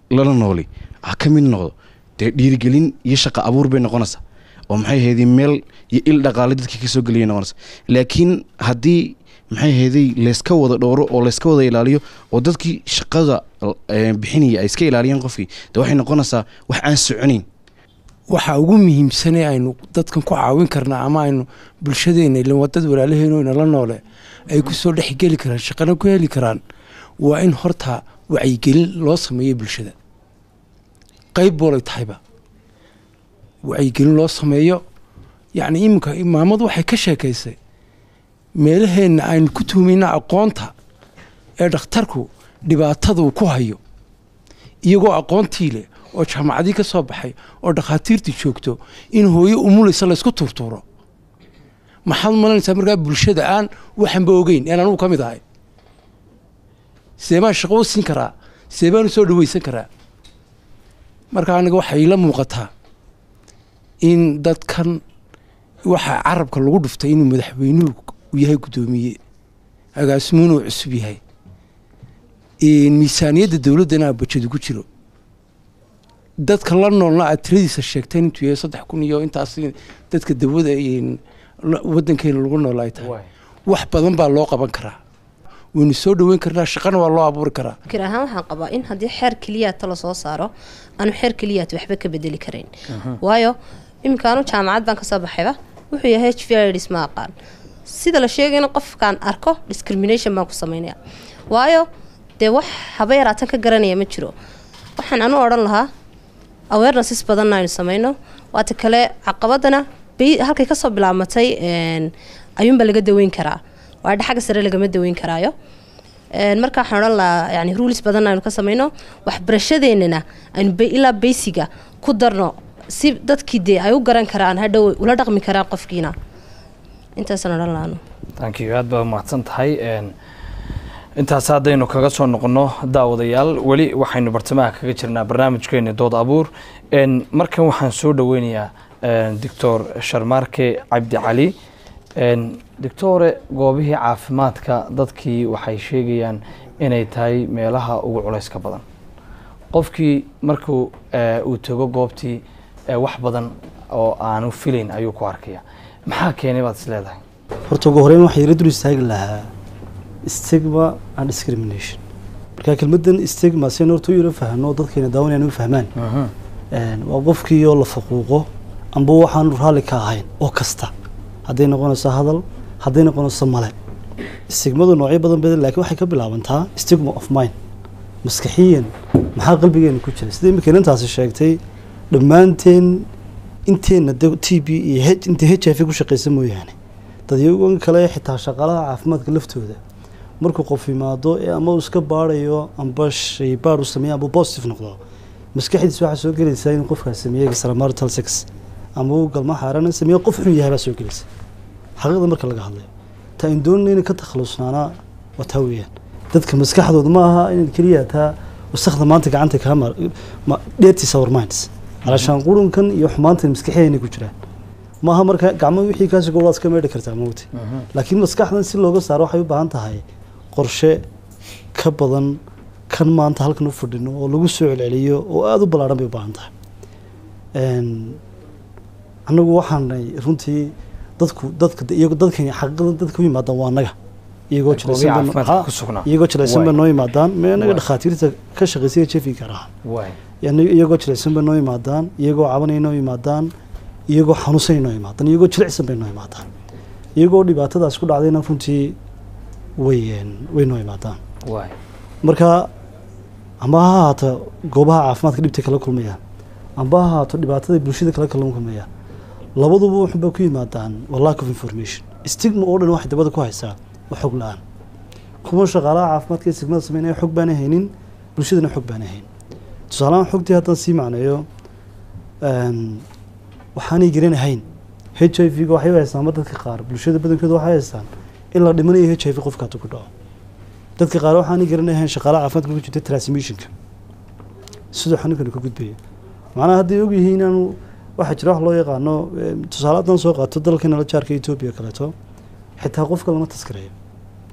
lala nooli ha ka mid noqdo, dee dhiirigelin iyo shaqa abuur bay noqonaysaa oo maxay ahayday meel iyo il dhaqaale dadkii kasoo geliyay noqonaysa. Laakiin haddii maxay ahayday layska wada dhowro oo layska wada ilaaliyo oo dadkii shaqada bixinaya ay iska ilaaliyaan qofkii, dee waxay noqonaysaa wax aan soconayn. Waxa ugu muhiimsanee aynu dadkan ku caawin karnaa ama aynu bulshadeena, ilan waa dad walaalaheeno inala noole, ay ku soo dhexgeli karaan, shaqana ku heli karaan, waa in horta wacyigelin loo sameeyo bulshada. Qayb boolay tahayba wacyigelin loo sameeyo. Yacni iminka maamadu waxay ka sheekaysay meelaheenna aynu ku tuhumayna aqoonta ee dhakhtarku dhibaatada uu ku hayo, iyagoo aqoontii leh oo jaamacadii ka soo baxay oo dhakhaatiirtii joogto, in hooyo umulaysa laysku tuurtuuro. Maxaad malanaysaa markaa bulshada aan waxanba ogeyn een anugu ka mid ahay? Sidee baan shaqo u siin karaa? Sidee baan u soo dhaweysan karaa? Marka aniga waxay ila muuqataa in dadkan waxaa carabka lagu dhuftay inuu madaxweynuhu uu yahay guddoomiye, agaasimuhuna uu cusub yahay, miisaaniyadda dowladdana bajad ugu jiro, dadka la noolna aad tiradiisa sheegteen intuu yahay 3000 iyo intaas dadka dawada waddankeena lagu nool ay tahay. Wax badan baa loo qaban karaa, waynu soo dhaweyn karnaa, shaqana waa loo abuuri karaa. Fikir ahaan waxaan qabaa in haddii xeer keliyaata lasoo saaro, aanu xeer keliyaata waxba ka bedeli karayn, waayo iminka anu jaamacad baan kasoo baxayba, wuxuu yahay HIV AIDS ma aqaan. Sida la sheegayna qofkaan arko discrimination baan ku sameynaya, waayo dee wax haba yaraatan ka garanaya ma jiro. Waxaan anu odhan lahaa awarenesses badanna aynu sameyno. Waata kale, caqabadana halkay kasoo bilaabmatay ayuunbaa laga daweyn karaa, waa xagga sare lagama daweyn karaayo. Marka waxaan odhan lahaa yani rules badan aynu ka sameyno, waxbarashadeenana aynu ilaa basic-ga ku darno, si dadkii dee ay u garan karaan, hadhow ula dhaqmi karaan qofkiina. Intaasaan odhan lahaa. Thank you, aad baa umahadsan tahay. Intaas haddaynu kaga soo noqono, daawadayaal, weli waxaynu bartamaha kaga jirnaa barnaamijkeena Dood Abuur. Markan waxaan soo dhaweynayaa Doctor Sharmaarke Cabdi Cali. Doctore, goobihii caafimaadka dadkii waxay sheegayaan inay tahay meelaha ugu culayska badan. Qofkii markuu uu tago goobtii, wax badan oo aanu filayn ayuu ku arkaya. Maxaa keenay baad is leedahay? Horta ugu horeyn waxaa yara dul istaagi lahaa stigma and discrimination. Marka kelmaddan stigma si aynu horta u yaro fahno, dadkayna daawanayaan u fahmaan, waa qofkii oo la faquuqo amba waxaanu raalli ka ahayn oo kasta, hadday noqonayso hadal, hadday noqonayso male. Stigmadu noocyo badan badan, laakiin waxay ka bilaabantaa stigma of mind, maskaxiyan maxaa qalbigeena ku jira. Sida imika inantaasi sheegtay, dhammaanteen inteenna TB iyo H inta HIV ku shaqeysa mooyaane, dadyagan kale xitaa shaqaalaha caafimaadka laftooda, markuu qof yimaado ee ama uu iska baarayo amba shaybaar uu sameeyo amba positive noqdo, maskaxdiisa waxaa soo gelaysaa inuu qofkaas sameeyey extramarital sex ama uu galma xaarana sameeyo, qof xun yahay baa soo gelaysa. Xaqiiqda marka laga hadlayo, ta in doonayna inay ka takhalusnaanaa waa taa weeyaan. Dadka maskaxdooda ma aha in keliya taa wasakhda maanta gacanta kaa mar dirty our minds, alashaan qurunkan iyo xumaantan maskaxdeena ku jiraan maaha. Marka gacmo wixii kaasi gobolaad iska meedhi kartaa mawti, laakiin maskaxdan si looga saaro waxay u baahan tahay qorshe ka badan kan maanta halkan u fadhino oo lagu soo celceliyo oo aada u ballaaran bay u baahan tahay. Annagu waxaanay runtii dadku dadka iyago dadkan xaqiiqada dadka u yimaadaan waa annaga, iyagoo jilicsan Goobihi caafimaadka ku sugnaa. Iyagoo jilicsan bay noo yimaadaan. Me annaga dhakhaatiirta ka shaqeysay HIV gaar ahaan. Yani iyagoo jilicsan bay noo yimaadaan, iyagoo cabanaya noo yimaadaan, iyagoo xanuunsanay noo yimaadaan, iyagoo jilicsan bay noo yimaadaan, iyagoo dhibaatadaas ku dhacdayna runtii way noo yimaadaan. Marka ama ha ahaato goobaha caafimaadka dhibta kala kulmayaan, amba ha ahaato dhibaatada bulshada kala kulmayaan, labaduba wuxuunba ku yimaadaan waa lack of information. Stigma oo dhan waxay dabada ku haysaa waa xog la-aan. Kuwa shaqaalaha caafimaadka ee stigmada sameynaya xog baana haynin, bulshadana xog baana hayn. Tusaalahaan xogtii haddaan sii macneeyo, waxaanay garanahayn HIV ga waxay u haystaan, ama dadka qaar bulshada badankooda waxay haystaan in la dhimanayo HIV qofka hadduu ku dhaco. Dadka qaar waxaanay garanahayn shaqaalaha caafimaadka ku jirta transmissionka, siduu xanuunkani ka gudbayo. Macnaha hadday og yihiin inaanu waxaa jira wax loo yaqaano, tusaale haddaan soo qaato dalkana la jaarka Ethiopia kaleeto, xitaa qofka lama taskareeyo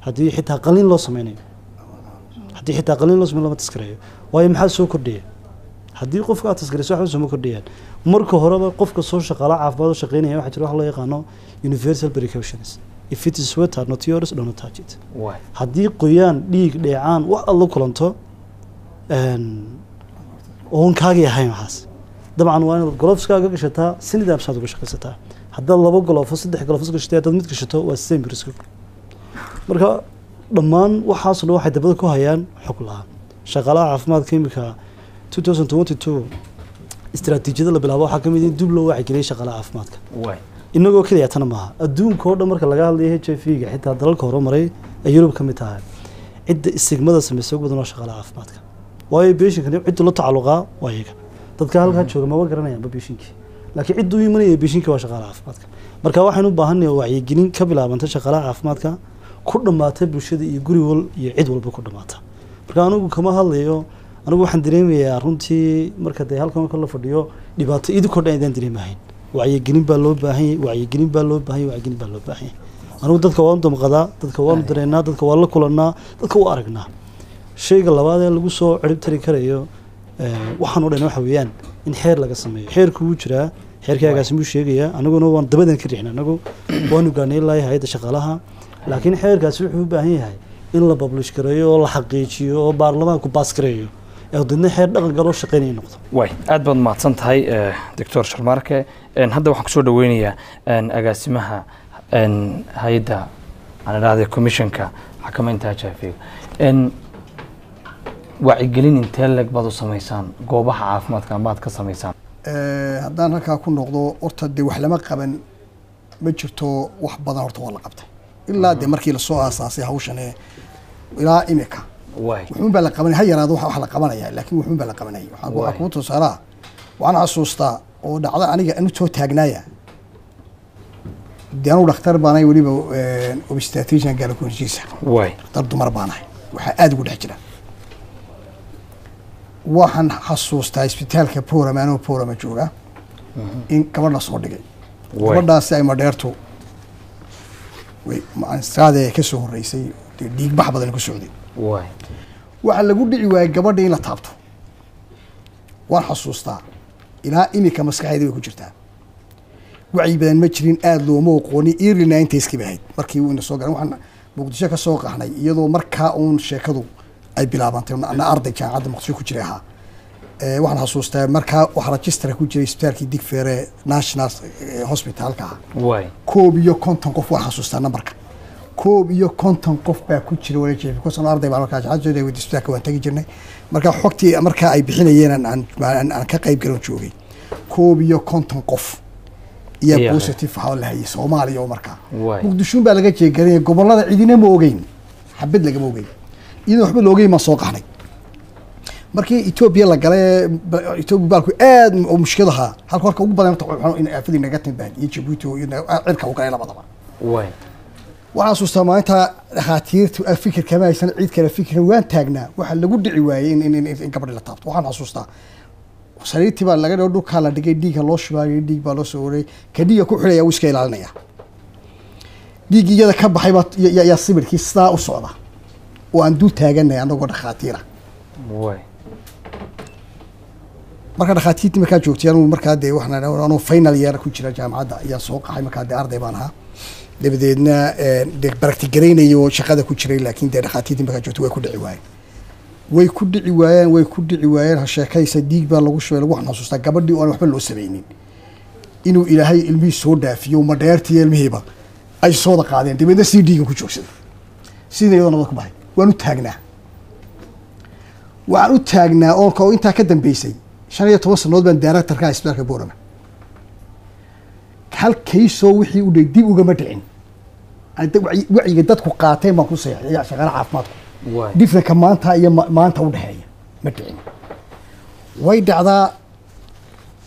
haddii xitaa qalliin loo sameynayo. Haddii xitaa qalliin loo sameeyo lama taskareeyo. Waayo, maxaa soo kordhiya haddii qofka aad taskarayso? Waxba sooma kordhiyaan. Marka horeba qofka soo shaqaala caafimaad oo shaqeynaya waxaa jira wax loo yaqaano universal precautions: if it is wet or not yours, don't touch it. Haddii qoyaan, dhiig, dheecaan wax aad la kulanto oon kaagii ahayn, waxaas Dabcan waa inaad gloveskaaga gashataa, si nidaamsaad uga shaqaysataa. Haddaad 2 glove 3 glove gashatay, haddaad mid gashato waa same risk. Marka dhammaan waxaas oo waxay dabada ku hayaan xog la'aan. Shaqaalaha caafimaadka imika 2022 istiraatiijiyada la bilaabo waxaa ka mid in dib loo wacyigeliyay shaqaalaha caafimaadka. Inagoo keliya tana maaha, adduunka oo dhan marka laga hadlayo HIV-ga, xitaa dalalka horumaray ay Yurub ka mid tahay, cidda istigmada samaysa ugu badan waa shaqaalaha caafimaadka. Waayo beeshinkan cidda la tacalluqaa waa iyaga. Dadka halkaa jooga maba garanayaanba beeshinkii, laakiin cidda u imanaya beeshinka waa shaqaalaha caafimaadka. Marka waxaynu u baahannahay wacyigelin ka bilaabanta shaqaalaha caafimaadka, ku dhammaata bulshada iyo guri wal iyo cid walba ku dhammaata. Marka anigu kama hadlayo, anigu waxaan dareemayaa runtii marka dee halkan marka la fadhiyo dhibaato idinkoo dhan aydaan dareemahayn. Wacyigelin baa loo baahan yahay, wacyigelin baa loo baahan yahay, wacyigelin baa loo baahan yahay. Anigu dadka waanu damqadaa, dadka waanu dareennaa, dadka waan la kulannaa, dadka waa aragnaa. Shayga labaad ee lagu soo cirib tiri karayo waxaan oo dhan waxa weeyaan in xeer laga sameeyo. Xeerku wuu jiraa, xeerkaagaasi muu sheegayaa, anaguna waan dabadan ka riixnay, anagu waanu gaarnay ilaa hay'adda shaqaalaha, laakiin xeerkaasi wuxuu u baahan yahay in la publish gareeyo oo la xaqiijiyo oo baarlamaanku baas gareeyo, ee dadna xeer dhaqan galoo shaqeynaya noqdo. Way aad baad mahadsan tahay Doctor Sharmaarke. Hadda waxaan kusoo dhaweynayaa agaasimaha hay-adda aan idhaahday commissionka xakamaynta HIV. Wacyigelin intee leeg baad u samaysaan goobaha caafimaadka ama aad ka samaysaan? Haddaan halkaa ku noqdo, horta dee wax lama qaban ma jirto, wax badan horta waa la qabtay ilaa dee markii lasoo aasaasay hawshan ilaa imika wuxuun baa la qabanaya, ha yaraado wax la qabanaya, laakiin wuxuun baa la qabanaya. Waxaan kuu tusaalaa, waxaan xasuustaa oo dhacda aniga anu soo taagnaaya, dee anugu dhakhtar baanahay, weliba obstetrician gynecologist, dhakhtar dumar baanahay, waxaa aada ugu dhex jira. Waxaan xasuustaa isbitaalka Porama, anoo Porama jooga, in gabadh la soo dhigay. Gabadhaasi ay madheertu saade ka soo horreysay, dee dhiigbax badan ku socday. Waxaa lagu dhici waayey gabadha in la taabto. Waan xasuustaa ilaa imika maskaxeeda way ku jirtaa. Wacyi badan ma jirin, aada looma aqooni, early 90s-kii bay ahayd markii uu ina soo garan. Waxaan Muqdisho ka soo qaxnay iyadoo markaa uun sheekadu ay bilaabantay, ana arday jaamacadda Muqdisho ku jiray ahaa. Waxaan xasuustaa markaa waxaa register ku jiray isbitaalkii Digfeere National Hospitalka ah 51 qof. Waan xasuustaa nambarka, 51 qof baa ku jira wala kusan arday baan markaa jaamacadda soo isbitaalka waan tagi jirnay. Marka xogtii markaa ay bixinayeen aan ka qayb galon joogay, 51 qof iyo positive waxaa la hayay Soomaaliya oo markaa Muqdisho baa laga jeegaray, gobolada cidina ma ogeyn, xabad lagama ogeyn, iyadoo waxba loogeyn baan soo qaxnay. Markii Ethiopia la galay, Ethiopia baalku aad u mushkiladaha halka horka ugu badan horta in aafadii naga timbaad iyo Djibouti iyo cirka u galay labadaba. Waxaan xasuustaa maalinta dhakhaatiirtu fikir kama haysan, cid kale fikir waan taagnaa, waxaa lagu dhici waayey in gabadhi la taabto. Waxaan xasuustaa sariirtii baa laga dhigo, dhulkaa la dhigay, dhiigga loo shubaayay, dhiig baa loo soo waray, ka dhiigga ku xidhaya wuu iska ilaalinaya, dhiiggii iyada ka baxay baa yaa sibirkii sidaa u socda oo aan dul taaganay annagoo dhakhaatiira. Marka dhakhaatiirtii markaa joogtay, anugu markaa dee waxaan anuu final year ku jira jaamacadda ayaa soo qaxay, markaa dee arday baan ahaa, dabadeedna dee baragtigaraynayay oo shaqada ku jiray, laakiin dee dhakhaatiirtii markaa joogtay way ku dhici waayeen, way ku dhici waayeen, way ku dhici waayeen. Ha sheekaysa, dhiig baa lagu shubay. Lagu xasuustaa gabadhii oo aan waxba loo samaynin inuu Ilaahay ilmihii soo dhaafiyo, madheertii ilmihiiba ay soo wada qaadeen, dabeedna sidii dhiigan ku joogsaday, sidii iyadoo nabad ku baxay. Waan u taagnaa, waxaan u taagnaa oo intaa ka dambeysay 15 sanood baan directorka isbitaalka Boorama. Halkaysoo wixii u dhay dib ugama dhicin, wacyiga dadku qaateen baan ku seexay shaqaalaha caafimaadku. Differentka maanta iyo maanta u dhexeeya ma dhicin. Way dhacdaa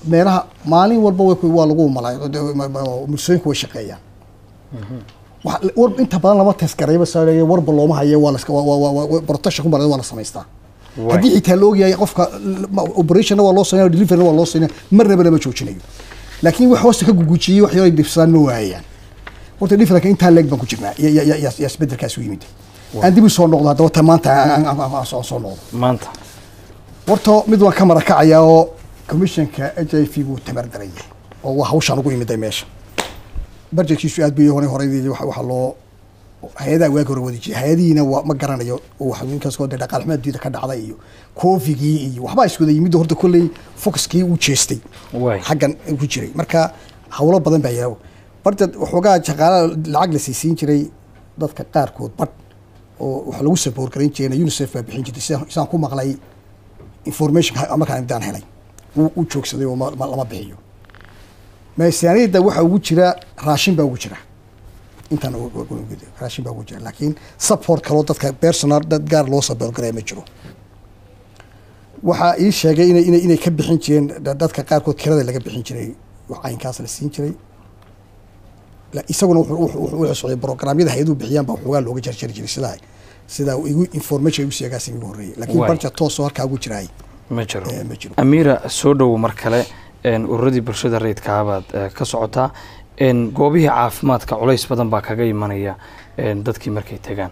meelaha maalin walba waa lagu malay, mursooyinku way shaqeeyaan. War inta badan lama test garayba, saareeyo warba looma hayo, waa la protection ku maray, waa la samaystaa. Haddii xitaa la ogyahay qofka operationna waa loo sameynaya, deliveryna waa loo sameynaya, marnaba lama joojinayo, laakiin wax hoosta ka gugujiyey wax yar ay dhibsadaan ma waayaan. Horta differentka intaa leeg baan ku jirnaa, yaa isbedelkaas u yimid. Aan dib u soo noqdo haddaba ta maanta aan soo noqdo maanta. Horta mid waan ka marakacayaa oo commissionka HIV buu tamar daran yahay, oo waa hawshaan ugu imiday meesha. Budgetkiisu aad buu horay horay waxa loo Hay-adaha waagi hore wadi jiray, hay-adihiina waa ma garanayo oo waxa inkaas oo dee dhaqaale xumo adduunyada ka dhacday iyo covidgii iyo waxbaa iswada yimid, horta kolley focuskii uu jeestay xaggan ku jiray. Marka hawlo badan baa yaala barta, waxoogaa shaqaalaha lacag la siisiin jiray dadka qaarkood badh oo waxa lagu support garayn jirayna UNICEF baa bixin jirtay, sidaan ku maqlay information markaan imdaan helay wuu joogsaday oo lama bixiyo. Miisaaniyadda waxa ugu jira raashin baa ugu jira, intaan raashin baa ugu jira, laakiin support kaloo dadka personal dad gaar loo support garaya ma jiro. Waxaa ii sheegay inay ka bixin jireen dadka qaarkood kirada laga bixin jiray, wax caynkaas la siin jiray. Isaguna wuxuu socday programyada hay-aduhu bixiyaan baa waxoogaa looga jarjari jiray, sidaa igu information igu sheegaas igu horreeyay, laakiin budget toos oo halkaa ugu jiraay ma jiro. Ma jiro. Amiira, soo dhowo mar kale. Ururadii bulshada rayidka baad ka socotaa. Goobihii caafimaadka culays badan baa kaga imanaya dadkii markay tagaan.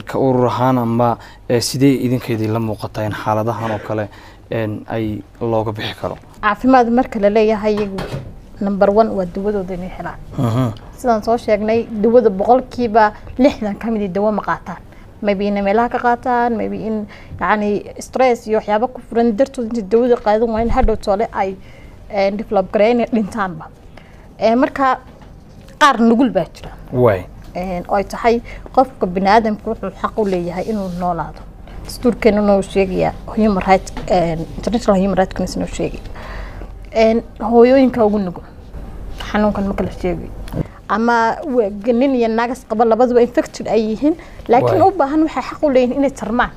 Ka urur ahaan ama sidee idinka la muuqataa in xaaladahan oo kale ay looga bixi karo? Caafimaad marka la leeyahay, iyagu number one waa dawadooda inay helaan. Sidaan soo sheegnay, dawada 60% ka mid dawo ma qaataan, maybe inay meelaha ka qaataan, maybe in yani stress iyo waxyaabo ku furan dartood inta dawada qaadan waa in hadhow toole ay develop gareyn inay dhintaanba. Marka qaar nugul baa jira oo ay tahay qofka biniaadamka wuxuu xaq u leeyahay inuu noolaado. Dastuurkeena noo sheegaya, human right, international human right commission noo sheegaya. Hooyooyinka ugu nugul xanuunkan marka la sheegayo, ama nin iyo naagas qaba labaduba infected ay yihiin, laakiin u baahan waxay xaq u leeyihiin inay tarmaan.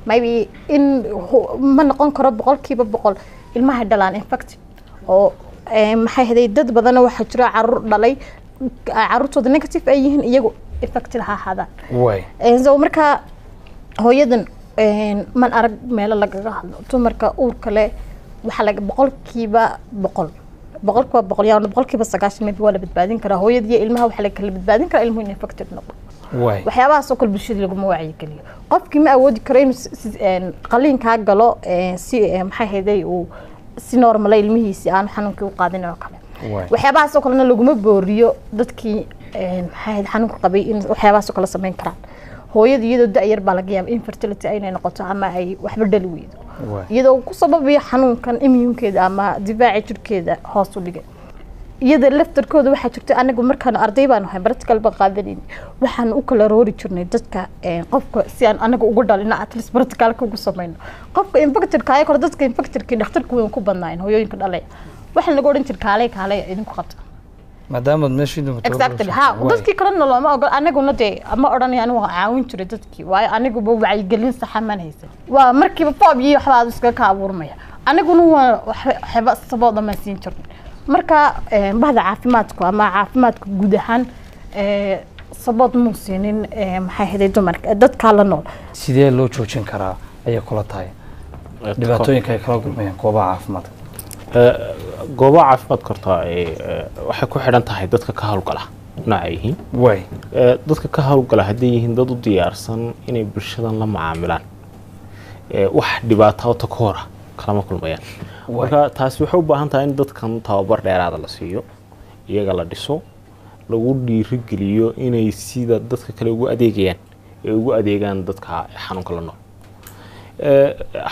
Maybe in ma noqon karo 100% ilmaha dhalaan infected oo maxay haday. Dad badan waxaa jira caruur dhalay, caruurtooda negative ay yihiin, iyagu infected ha ahaadaan. So marka hooyadan man arag meelo lagaga hadlo dumarka uurka leh. Waxaa laga 100%, 100% yaa 90% maybe waa la badbaadin karaa hooyada iyo ilmaha. Waxaa la kala badbaadin karaa ilmuhu in infected noqdo. Waxyaabahaas oo kale bulshada laguma wacyigeliyo. Qofkii ma awoodi karo inuu qaliinkaa galo, si maxay hayday uu si normal ilmihiisi aan xanuunkii u qaadin oo kale. Waxyaabahaas oo kalena laguma booriyo dadkii maxay ahayd xanuunka qabay in waxyaabahaas oo kale samayn karaan. Hooyada iyadoo da' yar baa laga yaaba infertility inay noqoto ama ay waxba dhali weydo, iyadoo ku sababayo xanuunkan immuunkeeda ama difaaca jirkeeda hoos u dhigay. Iyada laftarkooda waxaa jirta, anagu markaan arday baanu ahay practical baan qaadanayn, waxaan u kala roori jirnay dadka qofka si aan anaga ugu dhalino, at least practicalka ugu samayno qofka infectedka ay kore. Dadka infectedkii dhakhtarku weyn ku badnaayeen hooyooyinka dhalaya. Waxaa lagu odhan jiray, "Kaalay, kaalay, idinku qabta." Maadaamaad meeshii Exactly, ha. Dadkii kalena looma ogol. Anaguna dee ma odhanaya, anigu waan caawin jiray dadkii, waayo aniguba wacyigelin saxa maan haysan. Waa markiiba foob iyo waxba aad iskaga ka abuurmaya. Aniguna waa waxba sabooda maan siin jirnay. Marka bahda caafimaadku ama caafimaadka guud ahaan sabood muu siinin maxay ahayd dumarka dadkaa la nool. Sidee loo joojin karaa ayay kula tahay dhibaatooyinka ay kala kulmayaan goobaha caafimaadka? Goobaha caafimaadka horta waxay ku xidhan tahay dadka ka howlgala nooca yihiin. Dadka ka howlgala hadday yihiin dad u diyaarsan inay bulshadan la macaamilaan, wax dhibaato oo takoora kalama kulmayaan. Marka taasi waxay u baahan tahay in dadkan tababar dheeraada la siiyo, iyaga la dhiso, lagu dhiirigeliyo inay sida dadka kale ugu adeegayaan ee ugu adeegaan dadka xanuunka la nool.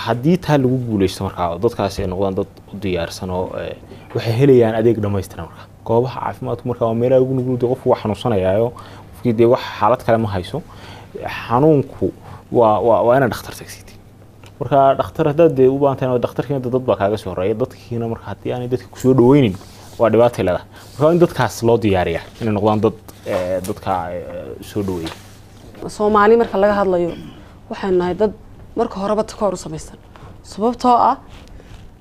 Haddii taa lagu guuleysto, markaa oo dadkaasi ay noqdaan dad u diyaarsan oo waxay helayaan adeeg dhammaystiran. Marka goobaha caafimaadku marka waa meelaha ugu nugul. Dee qofku waa xanuunsanayaayo, qofkii dee wax xaalad kale ma hayso, xanuunku waa inaad dhakhtar tagsid. Marka dhakhtar haddaad dee u baahan tahay dhakhtarkiina dad baa kaaga soo horeeya dadkiina. Marka haddii aanay dadka kusoo dhaweynin, waa dhibaatay leedahay. Marka waa in dadkaas loo diyaariyaa inay noqdaan dad dadka soo dhaweeya. Soomaali marka laga hadlayo, waxaynu nahay dad marka horeba takoor u samaysan, sababtoo ah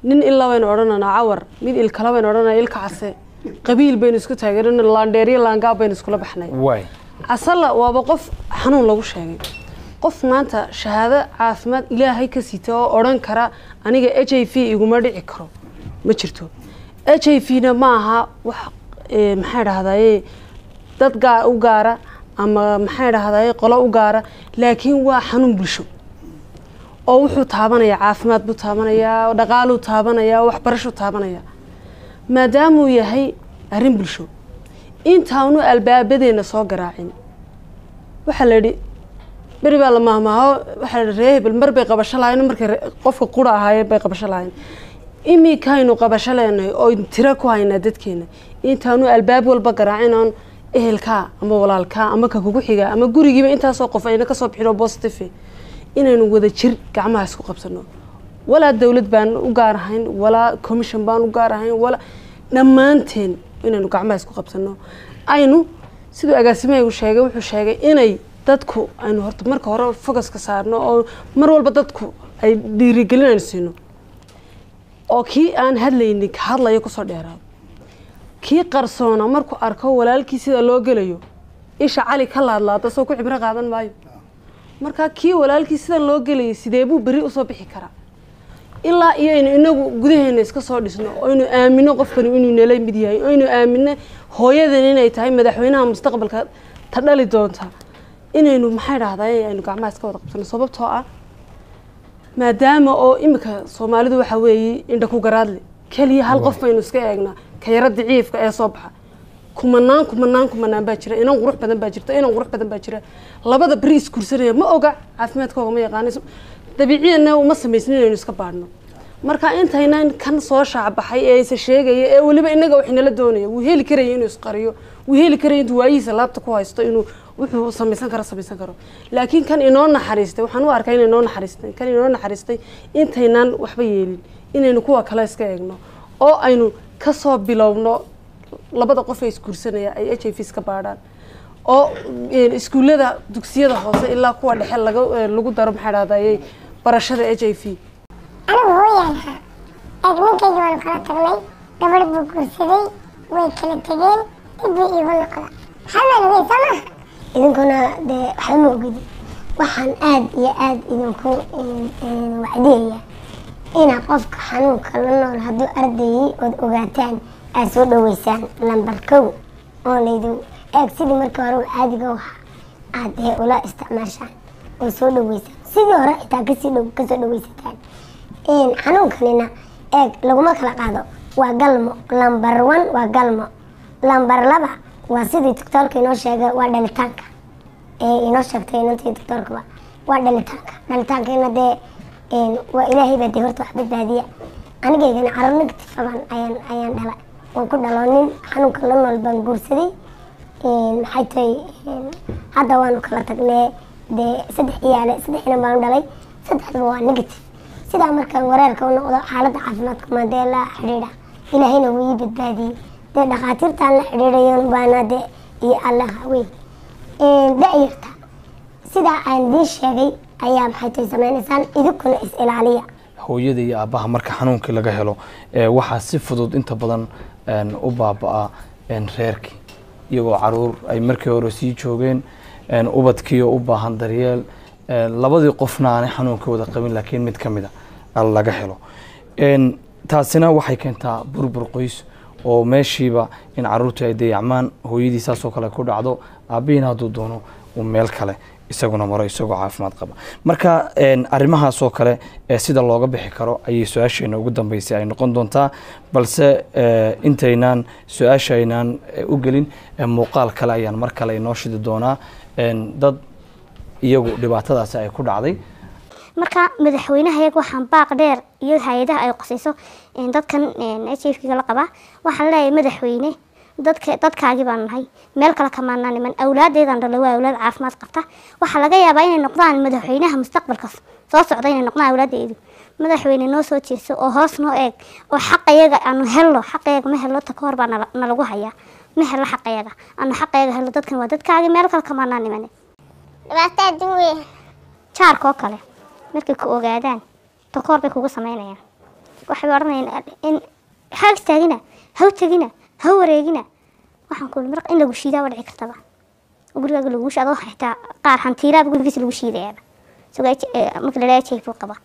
nin ilaa baynu odhanaynaa cawar, mid ilkala baynu odhanaa ilka case, qabiil baynu isku taageerana, laandheeriyo laangaab baynu iskula baxnay. Casala waaba qof xanuun lagu sheegay. Qof maanta shahaado caafimaad Ilaahay ka sita oo odhan kara aniga HIV iguma dhici karo ma jirto. HIV na ma aha wax maxay dhahdaye dad gaa u gaara ama maxay dhahdaye qolo u gaara, laakiin waa xanuun bulsho oo wuxuu taabanayaa caafimaad buu taabanayaa, dhaqaaluu taabanayaa, waxbarashuu taabanayaa. Maadaamuu yahay arrin bulsho, intaanu albaabadeena soo garaacin. Waxaa la yidhi beri baa la mahmaaho, waxaa la yidhi ree hebel mar bay qabasho lahayn, markay qofka qura ahaayeen bay qabasho lahayn. Iminkaynu qabasho leenahay oo tiro ku haynaa dadkeena, intaanu albaab walba garaacin oon ehelkaa ama walaalkaa ama ka kugu xiga ama gurigiiba intaasoo qof ayna kasoo bixin oo positive, inaynu wada jir gacmaha isku qabsano. Walaa dawlad baan u gaar ahayn, walaa commission baan u gaar ahayn, walaa dhammaanteen inaynu gacmaha isku qabsano. Aynu siduu agaasimahaygu sheegay, wuxuu sheegay inay dadku aynu horta marka hore focuska saarno oo mar walba dadku ay dhiirigelin aynu siino, oo kii aan hadlaynin ka hadlayo kusoo dheeraado, kii qarsoona markuu arko walaalkii sida loo gelayo isha cali ka laadlaado soo ku cibro qaadan maayo. Marka kii walaalkii sidan loo gelayay sidee buu berri usoo bixi karaa? Ilaa iyo aynu inagu gudaheena iska soo dhisno oo aynu aamino qofkani inuu nala mid yahay, oo aynu aamino hooyadan inay tahay madaxweynaha mustaqbalka ta dhali doonta, inaynu maxay dhahdaa aynu gacmaha iska wada qabsano. Sababtoo ah maadaama oo imika Soomaalidu waxa weeye indha ku garaadle keliya, hal qof baynu iska eegnaa, ka yara daciifka ee soo baxa. Kumanaan kumanaan kumanaan baa jira, inan qurux badan baa jirta, inan qurux badan baa jira. Labada beri iskursanaya ma oga, caafimaadkooga ma yaqaano, dabiiciyanna uma samaysnin inaynu iska baadhno. Marka intaynan kan soo shaacbaxay ee isa sheegaya ee weliba inaga wax inala doonaya, wuu heli karaya inuu isqariyo, wuu heli karaya intuu waayihiisa laabta ku haysto, inuu wuxuu samaysan karo samaysan karo. Laakiin kan inoo naxariistay, waxaan u arkaa inay inoo naxariistay, kan inoo naxariistay intaynaan waxba yeelin inaynu kuwa kale iska eegno oo aynu kasoo bilowno labada qof ee isguursanaya ay HIV iska baadhaan, oo iskuullada dugsiyada hoose ilaa kuwa dhexe lagu daro maxaa dhahdaayey barashada HIV. Anigu hooyaan ahaa, eeg ninkayga waanu kala tagnay, gabadh buu guursaday, way kala tegeen, dib buu iigu noqda. Maxaa baan ogey soo maaha? Idinkuna dee waxba ma ogidi. Waxaan aad iyo aad idinku wacdiyaya inaa qofka xanuunka la nool hadduu ardayay ood ogaataan aad soo dhaweysaan lambar 1, oo laydin eeg sidii markii hore caadiga waxa aad dee ula isticmaashaan oo soo dhaweysaan, sidii hore xitaa kasii dhow kasoo dhaweysataan. Xanuunkanina eeg laguma kala qaado, waa galmo lambar 1, waa galmo lambar 2, waa sidii doctoorka inoo sheegay, waa dhalitaanka ee inoo sheegtay inantii doctoorkaba, waa dhalitaanka. Dhalitaankiina dee waa ilaahay baa dee horta wax badbaadiya. Anigaygana carruur negative baan ayaan dhalay, waan ku dhalo nin xanuunka la nool baan guursaday. Maxay tahay, hadda waanu kala tagnee, dee 3 ciyaale, 3 inan baanu dhalay, saddexdaba waa negative. Sidaa markaan wareerka u noqdo xaaladda caafimaadka ma dee la xidhiidha, ilaahayna wuu ii badbaadiyey, dee dhakhaatiirtaan la xidhiidhayon baana dee iyo allaha weyn. Da-yarta sidaa aan idiin sheegay ayaa maxay tahay sameynaysaan, idinkuna is ilaaliya. Hooyada iyo aabbaha marka xanuunkii laga helo waxaa si fudud inta badan u baaba'a reerkii, iyagoo caruur ay markii hore sii joogeen, ubadkii oo u baahan daryeel, labadii qofna aanay xanuunka wada qabin laakiin mid ka mid a laga helo. Taasina waxay keentaa burbur qoys oo meeshiiba in caruurtii ay dayacmaan, hooyadii saasoo kale ku dhacdo, aabbihiina hadduu doono uu meel kale isaguna maro isagoo caafimaad qaba. Marka arrimahaasoo kale sida looga bixi karo ayay su-aasheena ugu dambeysay ay noqon doontaa, balse intaynaan su-aasha aynaan u gelin, muuqaal kale ayaan mar kale inoo shidi doonaa dad iyagu dhibaatadaasi ay ku dhacday. Marka madaxweynaha iyaga waxaan baaq dheer iyo hay-adaha ay qosayso dadkan HIV-ga la qabaa waxaan leeyahay, madaxweyne, dadka dadkaagii baan nahay, meel kale kamaanaa niman, awlaadeydan dhalay waa awlaad caafimaad qabta. Waxaa laga yaabaa inay noqdaan madaxweynaha mustaqbalka soo socda, inay noqdaan awlaadeydu. Madaxweyne, noo soo jeeso oo hoos noo eeg oo xaqayaga aanu helno. Xaqayaga ma helno, ta ka hor baa nalagu hayaa, ma helno xaqayaga, aanu xaqayaga helno. Dadkan waa dadkaagii, meel kale kamaanaa niman. Dhibaato adduun weyn. Jaarka oo kale markay ku ogaadaan takoor bay kugu sameynayaan, waxay odhanayaan in ha istaagina, ha u tegina, ha wareegina. Waxaan ku mar in lagu shiidaa waa dhici kartaba, oo gurigaaga lagu shiido, xitaa qaar hantiilaaba gurigiisa lagu shiidayaaba isagoo marka la leeyahay HIV qaba.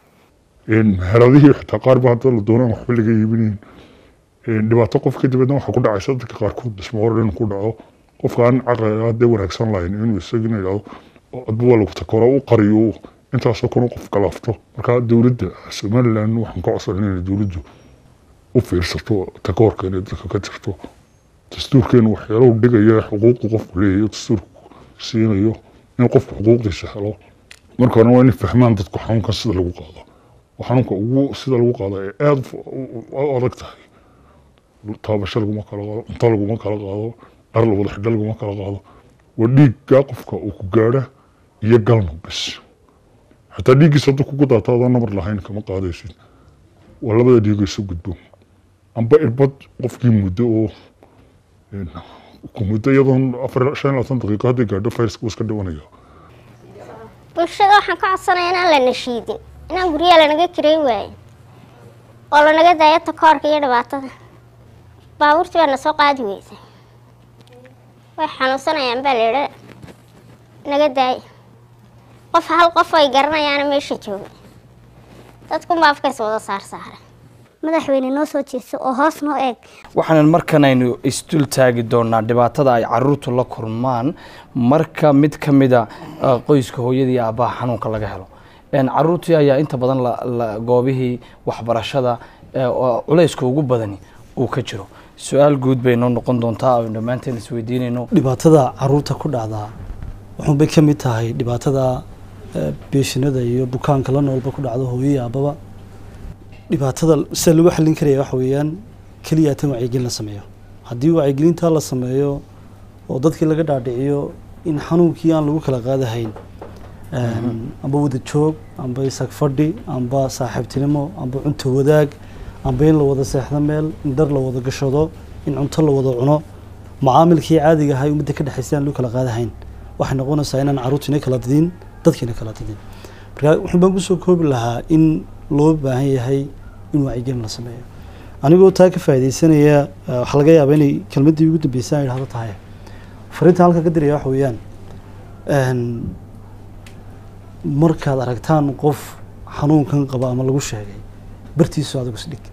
Meheradihii xitaa qaar ba hadda la doonaan waxba laga iibinayn. Dhibaato qofka dibadna waxaa ku dhacaysa dadka qaarkood dhismoor inuu ku dhaco, qofka aan caqli hadee wanaagsan lahayn inuu isagina yidhahdo adba waa lagu takoro u qariyo, intaasoo kale qof galaafto. Marka dowladda Somaliland waxaan ka codsanay inay dowladdu u fiirsato takoorka inay dadka ka jirto. Dastuurkeenu waxyaalahu dhigaya xuquuqdu qofku leeyahay, dastuurku siinayo In qofku xuquuqdiisa helo, marka horena waa inay fahmaan dadku xanuunkan sida lagu qaado, oo xanuunka ugu sida lagu qaado ay aada u adag tahay. Taabasho laguma kala qaado, cunto laguma kala qaado, dhar la wada xidho laguma kala qaado. Waa dhiigga qofka uu ku gaadha iyo galmo bes. Xataa dhiiggiisa hadduu kugu daato adoo nabar lahayn kama qaadaysid. Waa labada dhiigo isu gudbo, amba irbad qofkii muddo oo ku muddo iyadoon 24 daqiiqo hadday gaadho fayraska wuu iska dhimanaya. Bulshada waxaan ka codsanayaa inaan la nashiidin, inaan guryaha lanaga kirayn waayo oo lanaga daayo takoorka iyo dhibaatada. Baabuurtii baa na soo qaadi weysa, way xanuunsanayaan baa la idha, naga daaya. Qof hal qof ay garanayaana meesha jooga, dadkunba afkays wada saar saara. Madaxweyne, noo soo jeeso oo hoos noo eeg. Waxaanan markan aynu isdul taagi doonaa dhibaatada ay caruurtu la kulmaan marka mid ka mida qoyska, hooyada iyo aabbaha, xanuunka laga helo. Caruurtii ayaa inta badan goobihii waxbarashada oo culayska ugu badani uu ka jiro. Su-aal guud bay noo noqon doontaa aynu dhammaanteen isweydiinayno. Dhibaatada caruurta ku dhacdaa wuxuunbay ka mid tahay dhibaatada beeshinada iyo bukaanka la noolba ku dhacdo, hooyo iyo aababa. Dhibaatada sida lagu xallin karaya waxa weeyaan keliya tan wacyigelin la sameeyo. Haddii wacyigelintaa la sameeyo oo dadkii laga dhaadhiciyo in xanuunkii aan lagu kala qaadahayn amba wada joog, amba isag fadhi, amba saaxiibtinimo, amba cunto wadaag, amba in la wada seexdo meel, in dhar la wada gashado, in cunto la wada cuno, macaamilkii caadiga ahaa ummadda ka dhexaysa aan lagu kala qaadahayn, waxay noqonaysaa inaan carruurtiina kala didin, dadkiina kala didin. Marka wuxuun baan kusoo koobi lahaa in loo baahan yahay in wacyigelin la sameeyo. Anigoo taa ka faa'iidaysanaya, waxaa laga yaabaa inay kelmaddii ugu dambeysay aan idhahdo tahay. Fariinta halka ka diraya waxa weeyaan, markaad aragtaan qof xanuunkan qaba ama lagu sheegay, bartiisu adigu isdhig.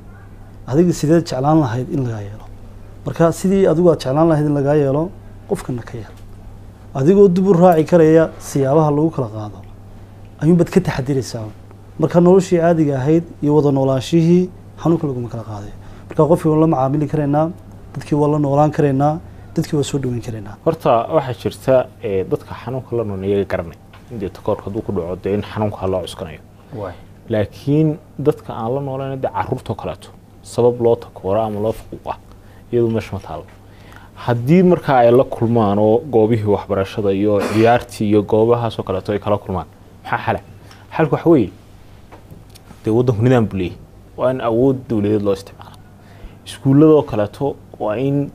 Adiga sideed jeclaan lahayd in lagaa yeelo? Marka sidii adigu aad jeclaan lahayd in lagaa yeelo, qofkana ka yeel. Adigoo dib u raaci karaya siyaabaha lagu kala qaado ayuunbaad ka taxadiraysaa. Marka noloshii caadiga ahayd iyo wada noolaanshihii xanuunka laguma kala qaadayo. Marka qofkii waan la macaamili karaynaa, dadkii waa la noolaan karaynaa, dadkii waa soo dhaweyn karaynaa. Horta waxaa jirta dadka xanuunka la nool iyaga garanay in dee takoorka hadduu ku dhaco dee in xanuunka loo cuskanayo, laakiin dadka aan la noolayn, dee carruurtoo kaleeto, sabab loo takooro ama loo faquuqa iyadu meesha ma taalo. Haddii markaa ay la kulmaan oo goobihii waxbarashada iyo ciyaartii iyo goobahaasoo kaleeto ay kala kulmaan, maxaa xala? Xalku waxa weeye dee waddanku nidaam buu leeyahay, waa in awood dowladeed loo isticmaala. Iskuulladoo kaleeto waa in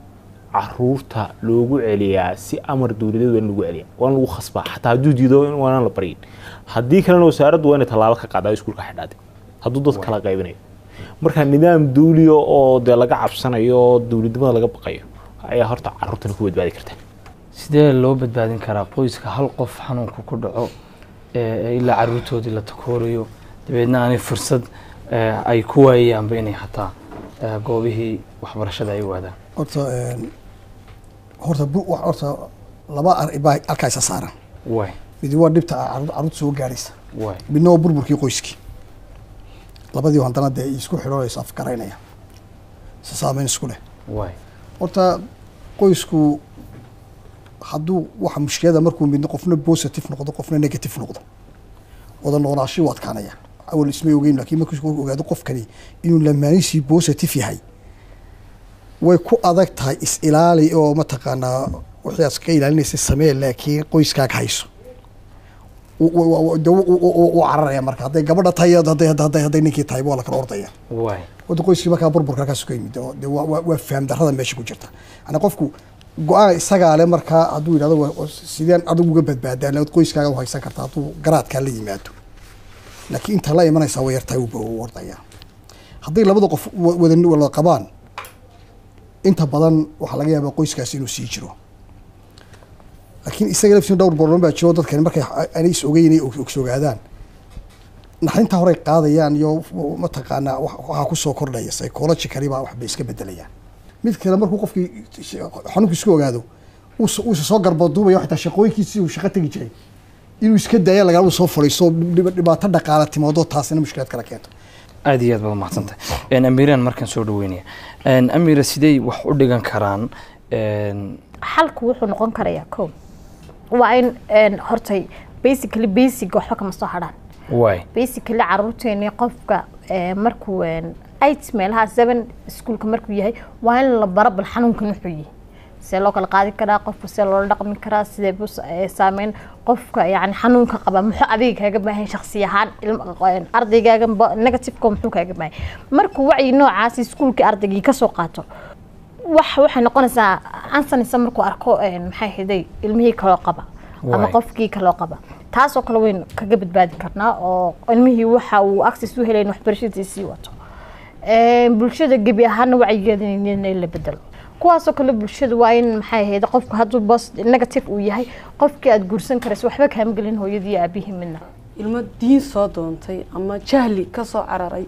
caruurta loogu celiyaa si amar dowladeed, waa in lagu celiyaa, waa in lagu khasbaa, xataa hadduu diido waa inaan la baryin. Haddii kalena wasaaraddu waa inay tallaabo ka qaadaa, iskuulka xidhaade hadduu dad kala qaybinayo. Marka nidaam dawliya oo dee laga cabsanayo oo dowladnimada laga baqayo ayaa horta caruurtana ku badbaadi karta. Sidee loo badbaadin karaa qoyska hal qof xanuunku ku dhaco ilaa caruurtoodii la takoorayo, dabeedna aanay fursad ay ku waayayaanba inay xataa goobihii waxbarashada ay waadaan? Horta laba baa halkaa isa saaran. Mid waa dhibta carruurta soo gaadhaysa, midna waa burburkii qoyskii. Labadii haddana dee isku xidho, is afgaraynaya, isa saameyn isku leh. Horta qoysku hadduu waxa mushkilada markuu midna qofna positive noqdo, qofna negative noqdo, wada noolaashi u adkaanaya. Awal ismay ogeyn, laakiin markuu ogaado qofkani inuu lamaaniisii positive yahay, way ku adag tahay is ilaali oo mataqaanaa wixii aad ka ilaalinaysa samee, laakiin qoyskaaga hayso. U cararaya marka hadday gabadha tahay, hadday ninkii tahay, waa la kala ordaya. Wada qoyskii markaa burburka halkaas ka yimid oo dee waa faham darrada meesha ku jirta. Yani qofku go-aan isagaa le. Markaa hadduu yidhahdo sideen adigu uga badbaadaa, laad qoyskaaga u haysan karta hadduu garaadkaa la yimaado, laakiin inta la imanaysaa way yartahay, uu ordaya. Hadday labada qof wada wada qabaan, inta badan waxaa laga yaabaa qoyskaasi inuu sii jiro, laakiin isaga laftiisa dhowr problem baa jiro. Dadkani markay aanay is ogeyn inay ogsogaadaan, naxdinta horey qaadayaan iyo mataqaanaa waxaa kusoo kordhaya psychologically baa waxbay iska bedelayaan. Mid kale, markuu qofkii xanuunku isku ogaado, uusa soo garbaduubaya, xitaa shaqooyinkiisi uu shaqo tegi jiray inuu iska daaya lagala soo fadhiisto, dhibaato dhaqaale timaado, taasina mushkilad kala keento. Aad iyo aad baad umahadsantahay. Amiiraan markaan soo dhaweynaya. Amiira, sidey wax u dhigan karaan? Xalku wuxuu noqon karayaa, kow, Waa in hortay basically basic waxba kama soo hadhaan. Basically caruurteeni qofka markuu 8 meelaha 7 iskuulka markuu yahay waa in la baro bal xanuunkan wuxuu yahay, see loo kala qaadi karaa qofka, see loola dhaqmi karaa, sidee buu saameyn qofka yani xanuunka qaba, muxuu adiga kaaga baahan shakhsi ahaan, ardaygaaga negativeka muxuu kaaga baahan. Markuu wacyi noocaas iskuulka ardaygii kasoo qaato, waxay noqonaysaa ansanaysa markuu arko maxay ahayd ilmihii kaloo qaba ama qofkii kaloo qaba, taasoo kale waynu kaga badbaadi karnaa oo ilmihii waxa uu access u helay in waxbarashadiisii wato. Bulshada gebi ahaana wacyigeeda in la bedelo, kuwaasoo kale bulshada waa in maxay ahayd qofku hadduu bos negative uu yahay qofkii aad guursan karayso waxba kaama gelin hooyadii iyo aabihii midna. Ilmo diin soo doontay ama jahli ka soo cararay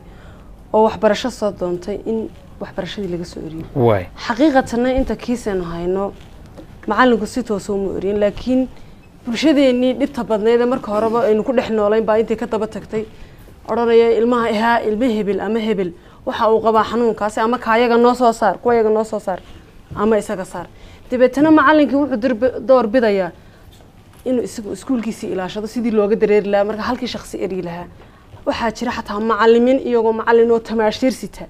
oo waxbarasho soo doontay in waxbarashadii laga soo eriyo. Xaqiiqatanna inta kiisaynu hayno macallinku si toosa uma eriyin, laakiin bulshadeennii dhibta badneyd ee marka horeba aynu ku dhex noolayn baa intii ka daba tagtay odhanaya ilmaha haa ilmo hebel ama hebel waxa uu qabaa xanuunkaasi ama kaayaga noo soo saar, kuwayaga noo soo saar ama isaga saar. Dabeetana macallinkii wuxuu door bidayaa inuu isagu iskuulkiisii ilaashado sidii looga dareeri lahaa marka halkii shakhsi eri lahaa. Waxaa jira xataa macallimiin iyagoo macallin oo tamaashiir sita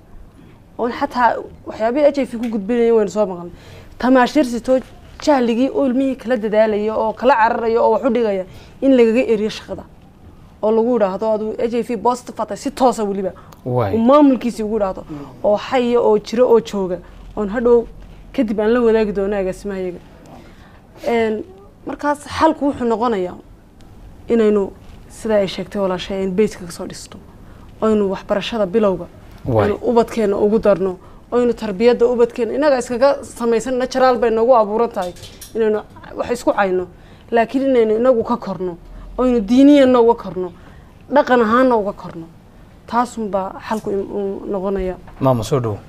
oon xataa waxyaabihii HIV ku gudbinaya waynu soo maqalnay, tamaashiir sitoo jahligii oo ilmihii kala dadaalaya oo kala cararaya oo wax u dhigaya in lagaga eriyo shaqada oo lagu idhaahdo aduu HIV positive atay si toosa weliba uu maamulkiisii ugu idhaahdo oo xaya oo jiro oo jooga oon hadhow kadib aan la wadaagi doono agaasimahayaga. Markaas xalku wuxuu noqonayaa inaynu sida ay sheegtay walaashay aynu beyska kasoo dhisto, aynu waxbarashada bilowga aynu ubadkeena ugu darno, aynu tarbiyadda ubadkeena innaga iskaga samaysan natural bay noogu abuuran tahay inaynu wax isku cayno, laakiin inaynu inagu ka korno, aynu diiniyanna uga korno, dhaqan ahaanna uga korno, taasunbaa xalku noqonaya. Maama soo dhowo.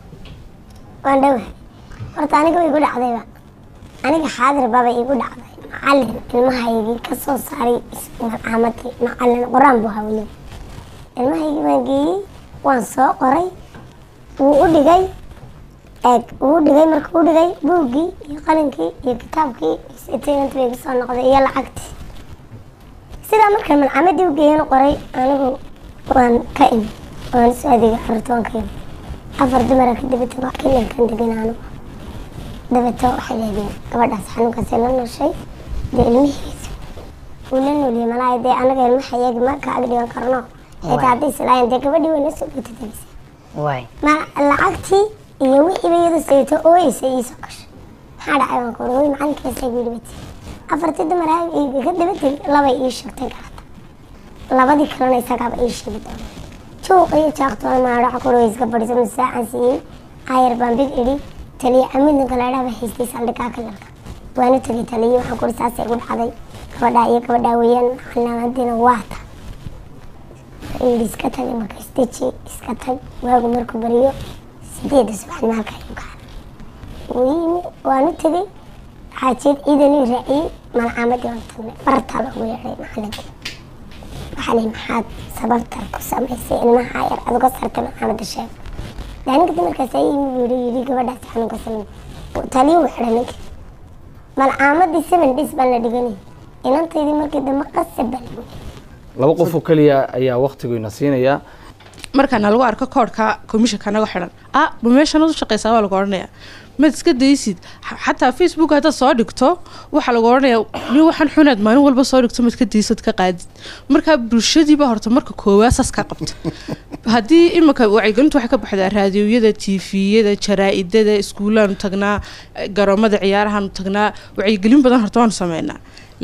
Waan dhowahay. Horta aniga way igu dhacdayba, aniga xaadir baaba igu dhacday. Macallin ilmahaygii ka soo saaray malcaamadii, macallin qur-aan buu ahaa weliba. Ilmahaygii baan geeyey, waan soo qoray, wuu u dhigay eeg, wuu u dhigay. Markuu u dhigay buuggii iyo qalinkii iyo kitaabkii statement bay igu soo noqday iyo lacagtii. Sidaa markaan malcaamadii u geeyeen qoray, anigu waan ka imi, waan soo adeegay carruurta, waan ka imi. 4 dumara ka daba tago kilankan degan anigu. Dabeeto waxay leedahay gabadhaas xanuunkaasay la nooshay, dee ilmihiisa wuu la nooliyey malaha, dee anaga ilmaha iyagi ma ka ag dhigan karno, xitaa hadday islaayeen dee gabadhii way na soo bootadabisay. Ma lacagtii iyo wixiiba iyadu sayto ooyeysa iisoo gashay. Maxaa dhacay baan ku uri, hooy macalinkaasa igu yidhi bati. 4tii dumar ka daba tegay, labay ii sheegtay galata, labadii kalena isagaaba ii sheegi doona. Juuq iyo jaaqtoona maadhaca kuri way iska fadhiso masaacan siiyey ayar baan big idhi taliye amidna galaadhaba haystay saldhigaa kalalka. Waanu tegay taliye, waxaan ku uri saasay igu dhacday gabadhaa iyo gabadhaa weeyaan, macalinamadina waata. Yidhi iska tag marka, isdeji iska tag, waagu markuu bariyo 8 subaxnimo halkaa ayuu ka haray. Wuu yimi, waanu tegey, xaajeed ciidan ii raaciyey, malcaamadii waan tagnay, bartaa loogu yeedhay macalinkii. Waxaa lihi maxaad sababtan ku samaysay ilmaha yar aad uga sartay malcaamadda sheeg. Dee ninka dumarkaas ayaa yimi buu yidhi gabadhaas xanuunka samey. Taliyo wuu xidhay ninkii. Malcaamadii 7 days baan la dhiganayay. Inantaydii markii dambe qasab baa lagu 2 qof oo kaliya ayaa waqtigu ina siinayaa. Markaana lagu arko koodhka komishanka naga xidhan, ma meeshan u shaqeysaa baa lagu odhanayaa, maad iska daysid. Xataa Facebook haddaad soo dhigto waxaa lagu odhanayaa nin waxaan xunaad maalin walba soo dhigto, maad ka daysid ka qaadid. Marka bulshadiiba horta marka koowaad saas ka qabta. Haddii imika wacyigelintu waxay ka baxdaa raadiyoyada, TV-yada, jaraa'idada, iskuulaanu tagnaa, garoomada ciyaarahaanu tagnaa, wacyigelin badan horta waanu sameynaa.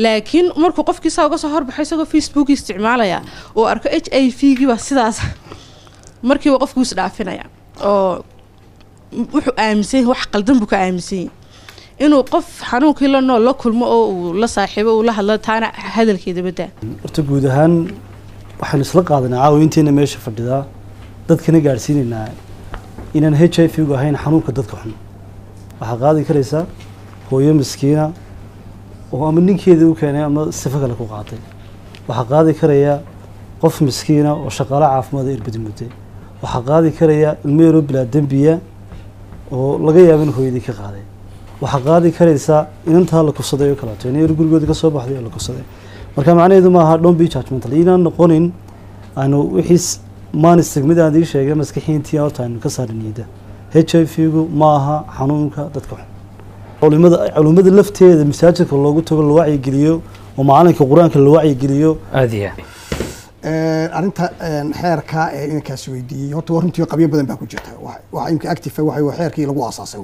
Laakiin markuu qofkii saa uga soo horbaxo isagoo Facebook isticmaalaya oo arko HIV gii baa sidaas, markiiba qofku is dhaafinaya oo wuxuu aaminsan yahay wax qaldan buu ka aaminsan yahay. Inuu qof xanuunkii la nool la kulmo oo uu la saaxiibo, uu la hadlo, taana hadalkeeda badaa. Horta guud ahaan waxaynu isla qaadanaa caawa inteena meesha fadhidaa dadkana gaadhsiinaynaa inaan HIV gu ahayn xanuunka dadka xun. Waxaa qaadi karaysaa hooyo miskiina oo ama ninkeedii u keenay ama sifo kale ku qaatay. Waxaa qaadi karaya qof miskiina oo shaqaale caafimaad irbad mudday. Waxaa qaadi karaya ilmo yaroo bilaa dembiya oo laga yaabo in hooyadii ka qaaday. Waxaa qaadi karaysaa inantaa la kufsaday oo kaleeto, inay gurigooda ka soo baxday oo la kufsaday. Marka macnaheedu maaha don't be judgmental, inaan noqonin aanu wixii maanistig mid aan idiin sheegay maskaxiintii horta aynu ka saarin niyadda. HIV-gu ma aha xanuunka dadka xun. Culimada lafteeda masaajidka loogu tago, la wacyigeliyo, oo macalinka qur-aanka la wacyigeliyo. Aad iyo Arrinta xeerka ee inankaas weydiiyey, horta waa runtii qabyo badan baa ku jirta. Waxa imika active waxa waa xeerkii lagu aasaasay.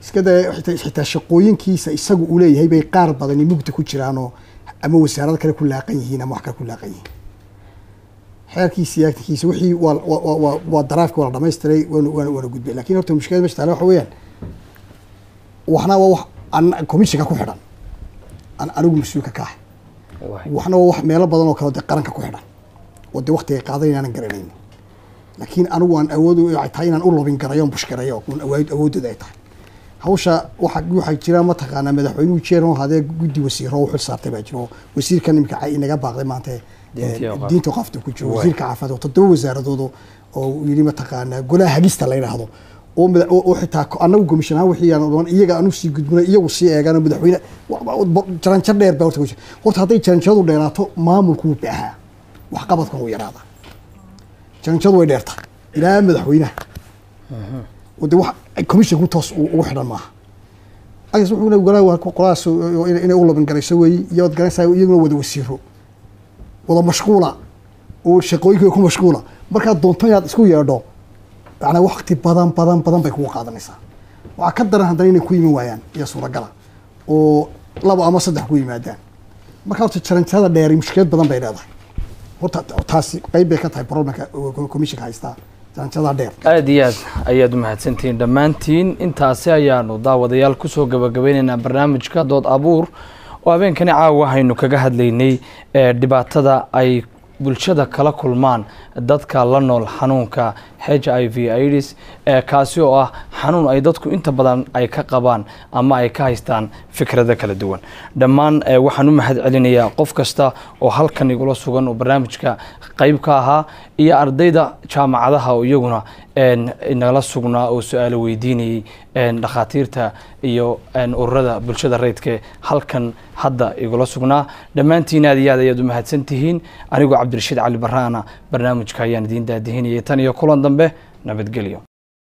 Iska day xitaa shaqooyinkiisa isagu uu leeyahay bay qaar badani mugdi ku jiraanoo ama wasaarado kale ku laaqan yihiin ama wax kale ku laaqan yihiin. Xeerkiisa iyo actikiisa wixii waa daraafki, waa la dhamaystiray, waana gudbay. Lakin horta mushkilada meesha taale waxa weeyaan, waxna waa wax commissionka ku xidhan an anigu mas-uulka ka ah, waxna waa wax meelo badan oo kale dee qaranka ku xidhan oo dee waqtiga qaadan inaanan garanaynin. Laakiin anigu aan awood ay tahay inaan u lobin garayo on push garayo un awooddooda ay tahay hawsha. Waxa jira, mataqaanaa, madaxweynuhu jeer oo hadee guddi wasiiro u xil saartay baa jiro. Wasiirkan imika inaga baaqday maanta, diinta qafta ku jiro, wasiirka caafimaadka, 7 wasaaradood oo yidhi, mataqaanaa, golaha hagista la yidhaahdo oo xitaa annagu commission ahaan wixii aan odhan iyaga aanu sii gudbino, iyagu sii eegaan madaxweyne. Jaranjar dheer baa horta ku jira. Horta hadday jaranjaradu dheeraato, maamulku wuu baahaa, waxqabadkuna wuu yaraadaa. Jaranjaradu way dheertaa ilaa madaxweynaha oo de wax commissionku toos ugu xidhan maaha. Agas wuxuuna golaha waa qolahaas inay u labin garayso weeyi, iyo waad garanaysaa iyaguna wada wasiiro wada mashquula oo shaqooyinkooda ku mashquula. Markaad doonto inaad isku yeedho, macnaa waqti badan badan badan bay kugu qaadanaysaa. Waxaa ka daran haddana inay ku iman waayaan iyo suuragala oo labo ama saddex ku yimaadaan. Marka horta jaranjarada dheeri mushkilad badan bay leedahay. Horta taasi qayb bay ka tahay problemka commissionka haystaa, jaranjarada dheer. Aad iyo aad ayaad umahadsantihiin dhammaantiin. Intaasi ayaanu daawadayaal kusoo gabagabeyneynaa barnaamijka Dood Abuur oo habeenkani caawa waxaynu kaga hadlaynay dhibaatada ay bulshada kala kulmaan dadka la nool xanuunka HIV AIDS, kaasi oo ah xanuun ay dadku inta badan ay ka qabaan ama ay ka haystaan fikrado kala duwan. Dhammaan waxaan u mahad celinayaa qof kasta oo halkan igula sugan oo barnaamijka qayb ka ahaa, iyo ardayda jaamacadaha oo iyaguna nala sugnaa oo su-aalo weydiinayay dhakhaatiirta iyo ururada bulshada rayidka halkan hadda igula sugnaa. Dhammaantiin aad iyo aad ayaad u mahadsan tihiin. Anigoo Cabdirashiid Cali Barraana barnaamijka ayaan idiin daadihinayay. Tan iyo kulan dambe, nabadgelyo.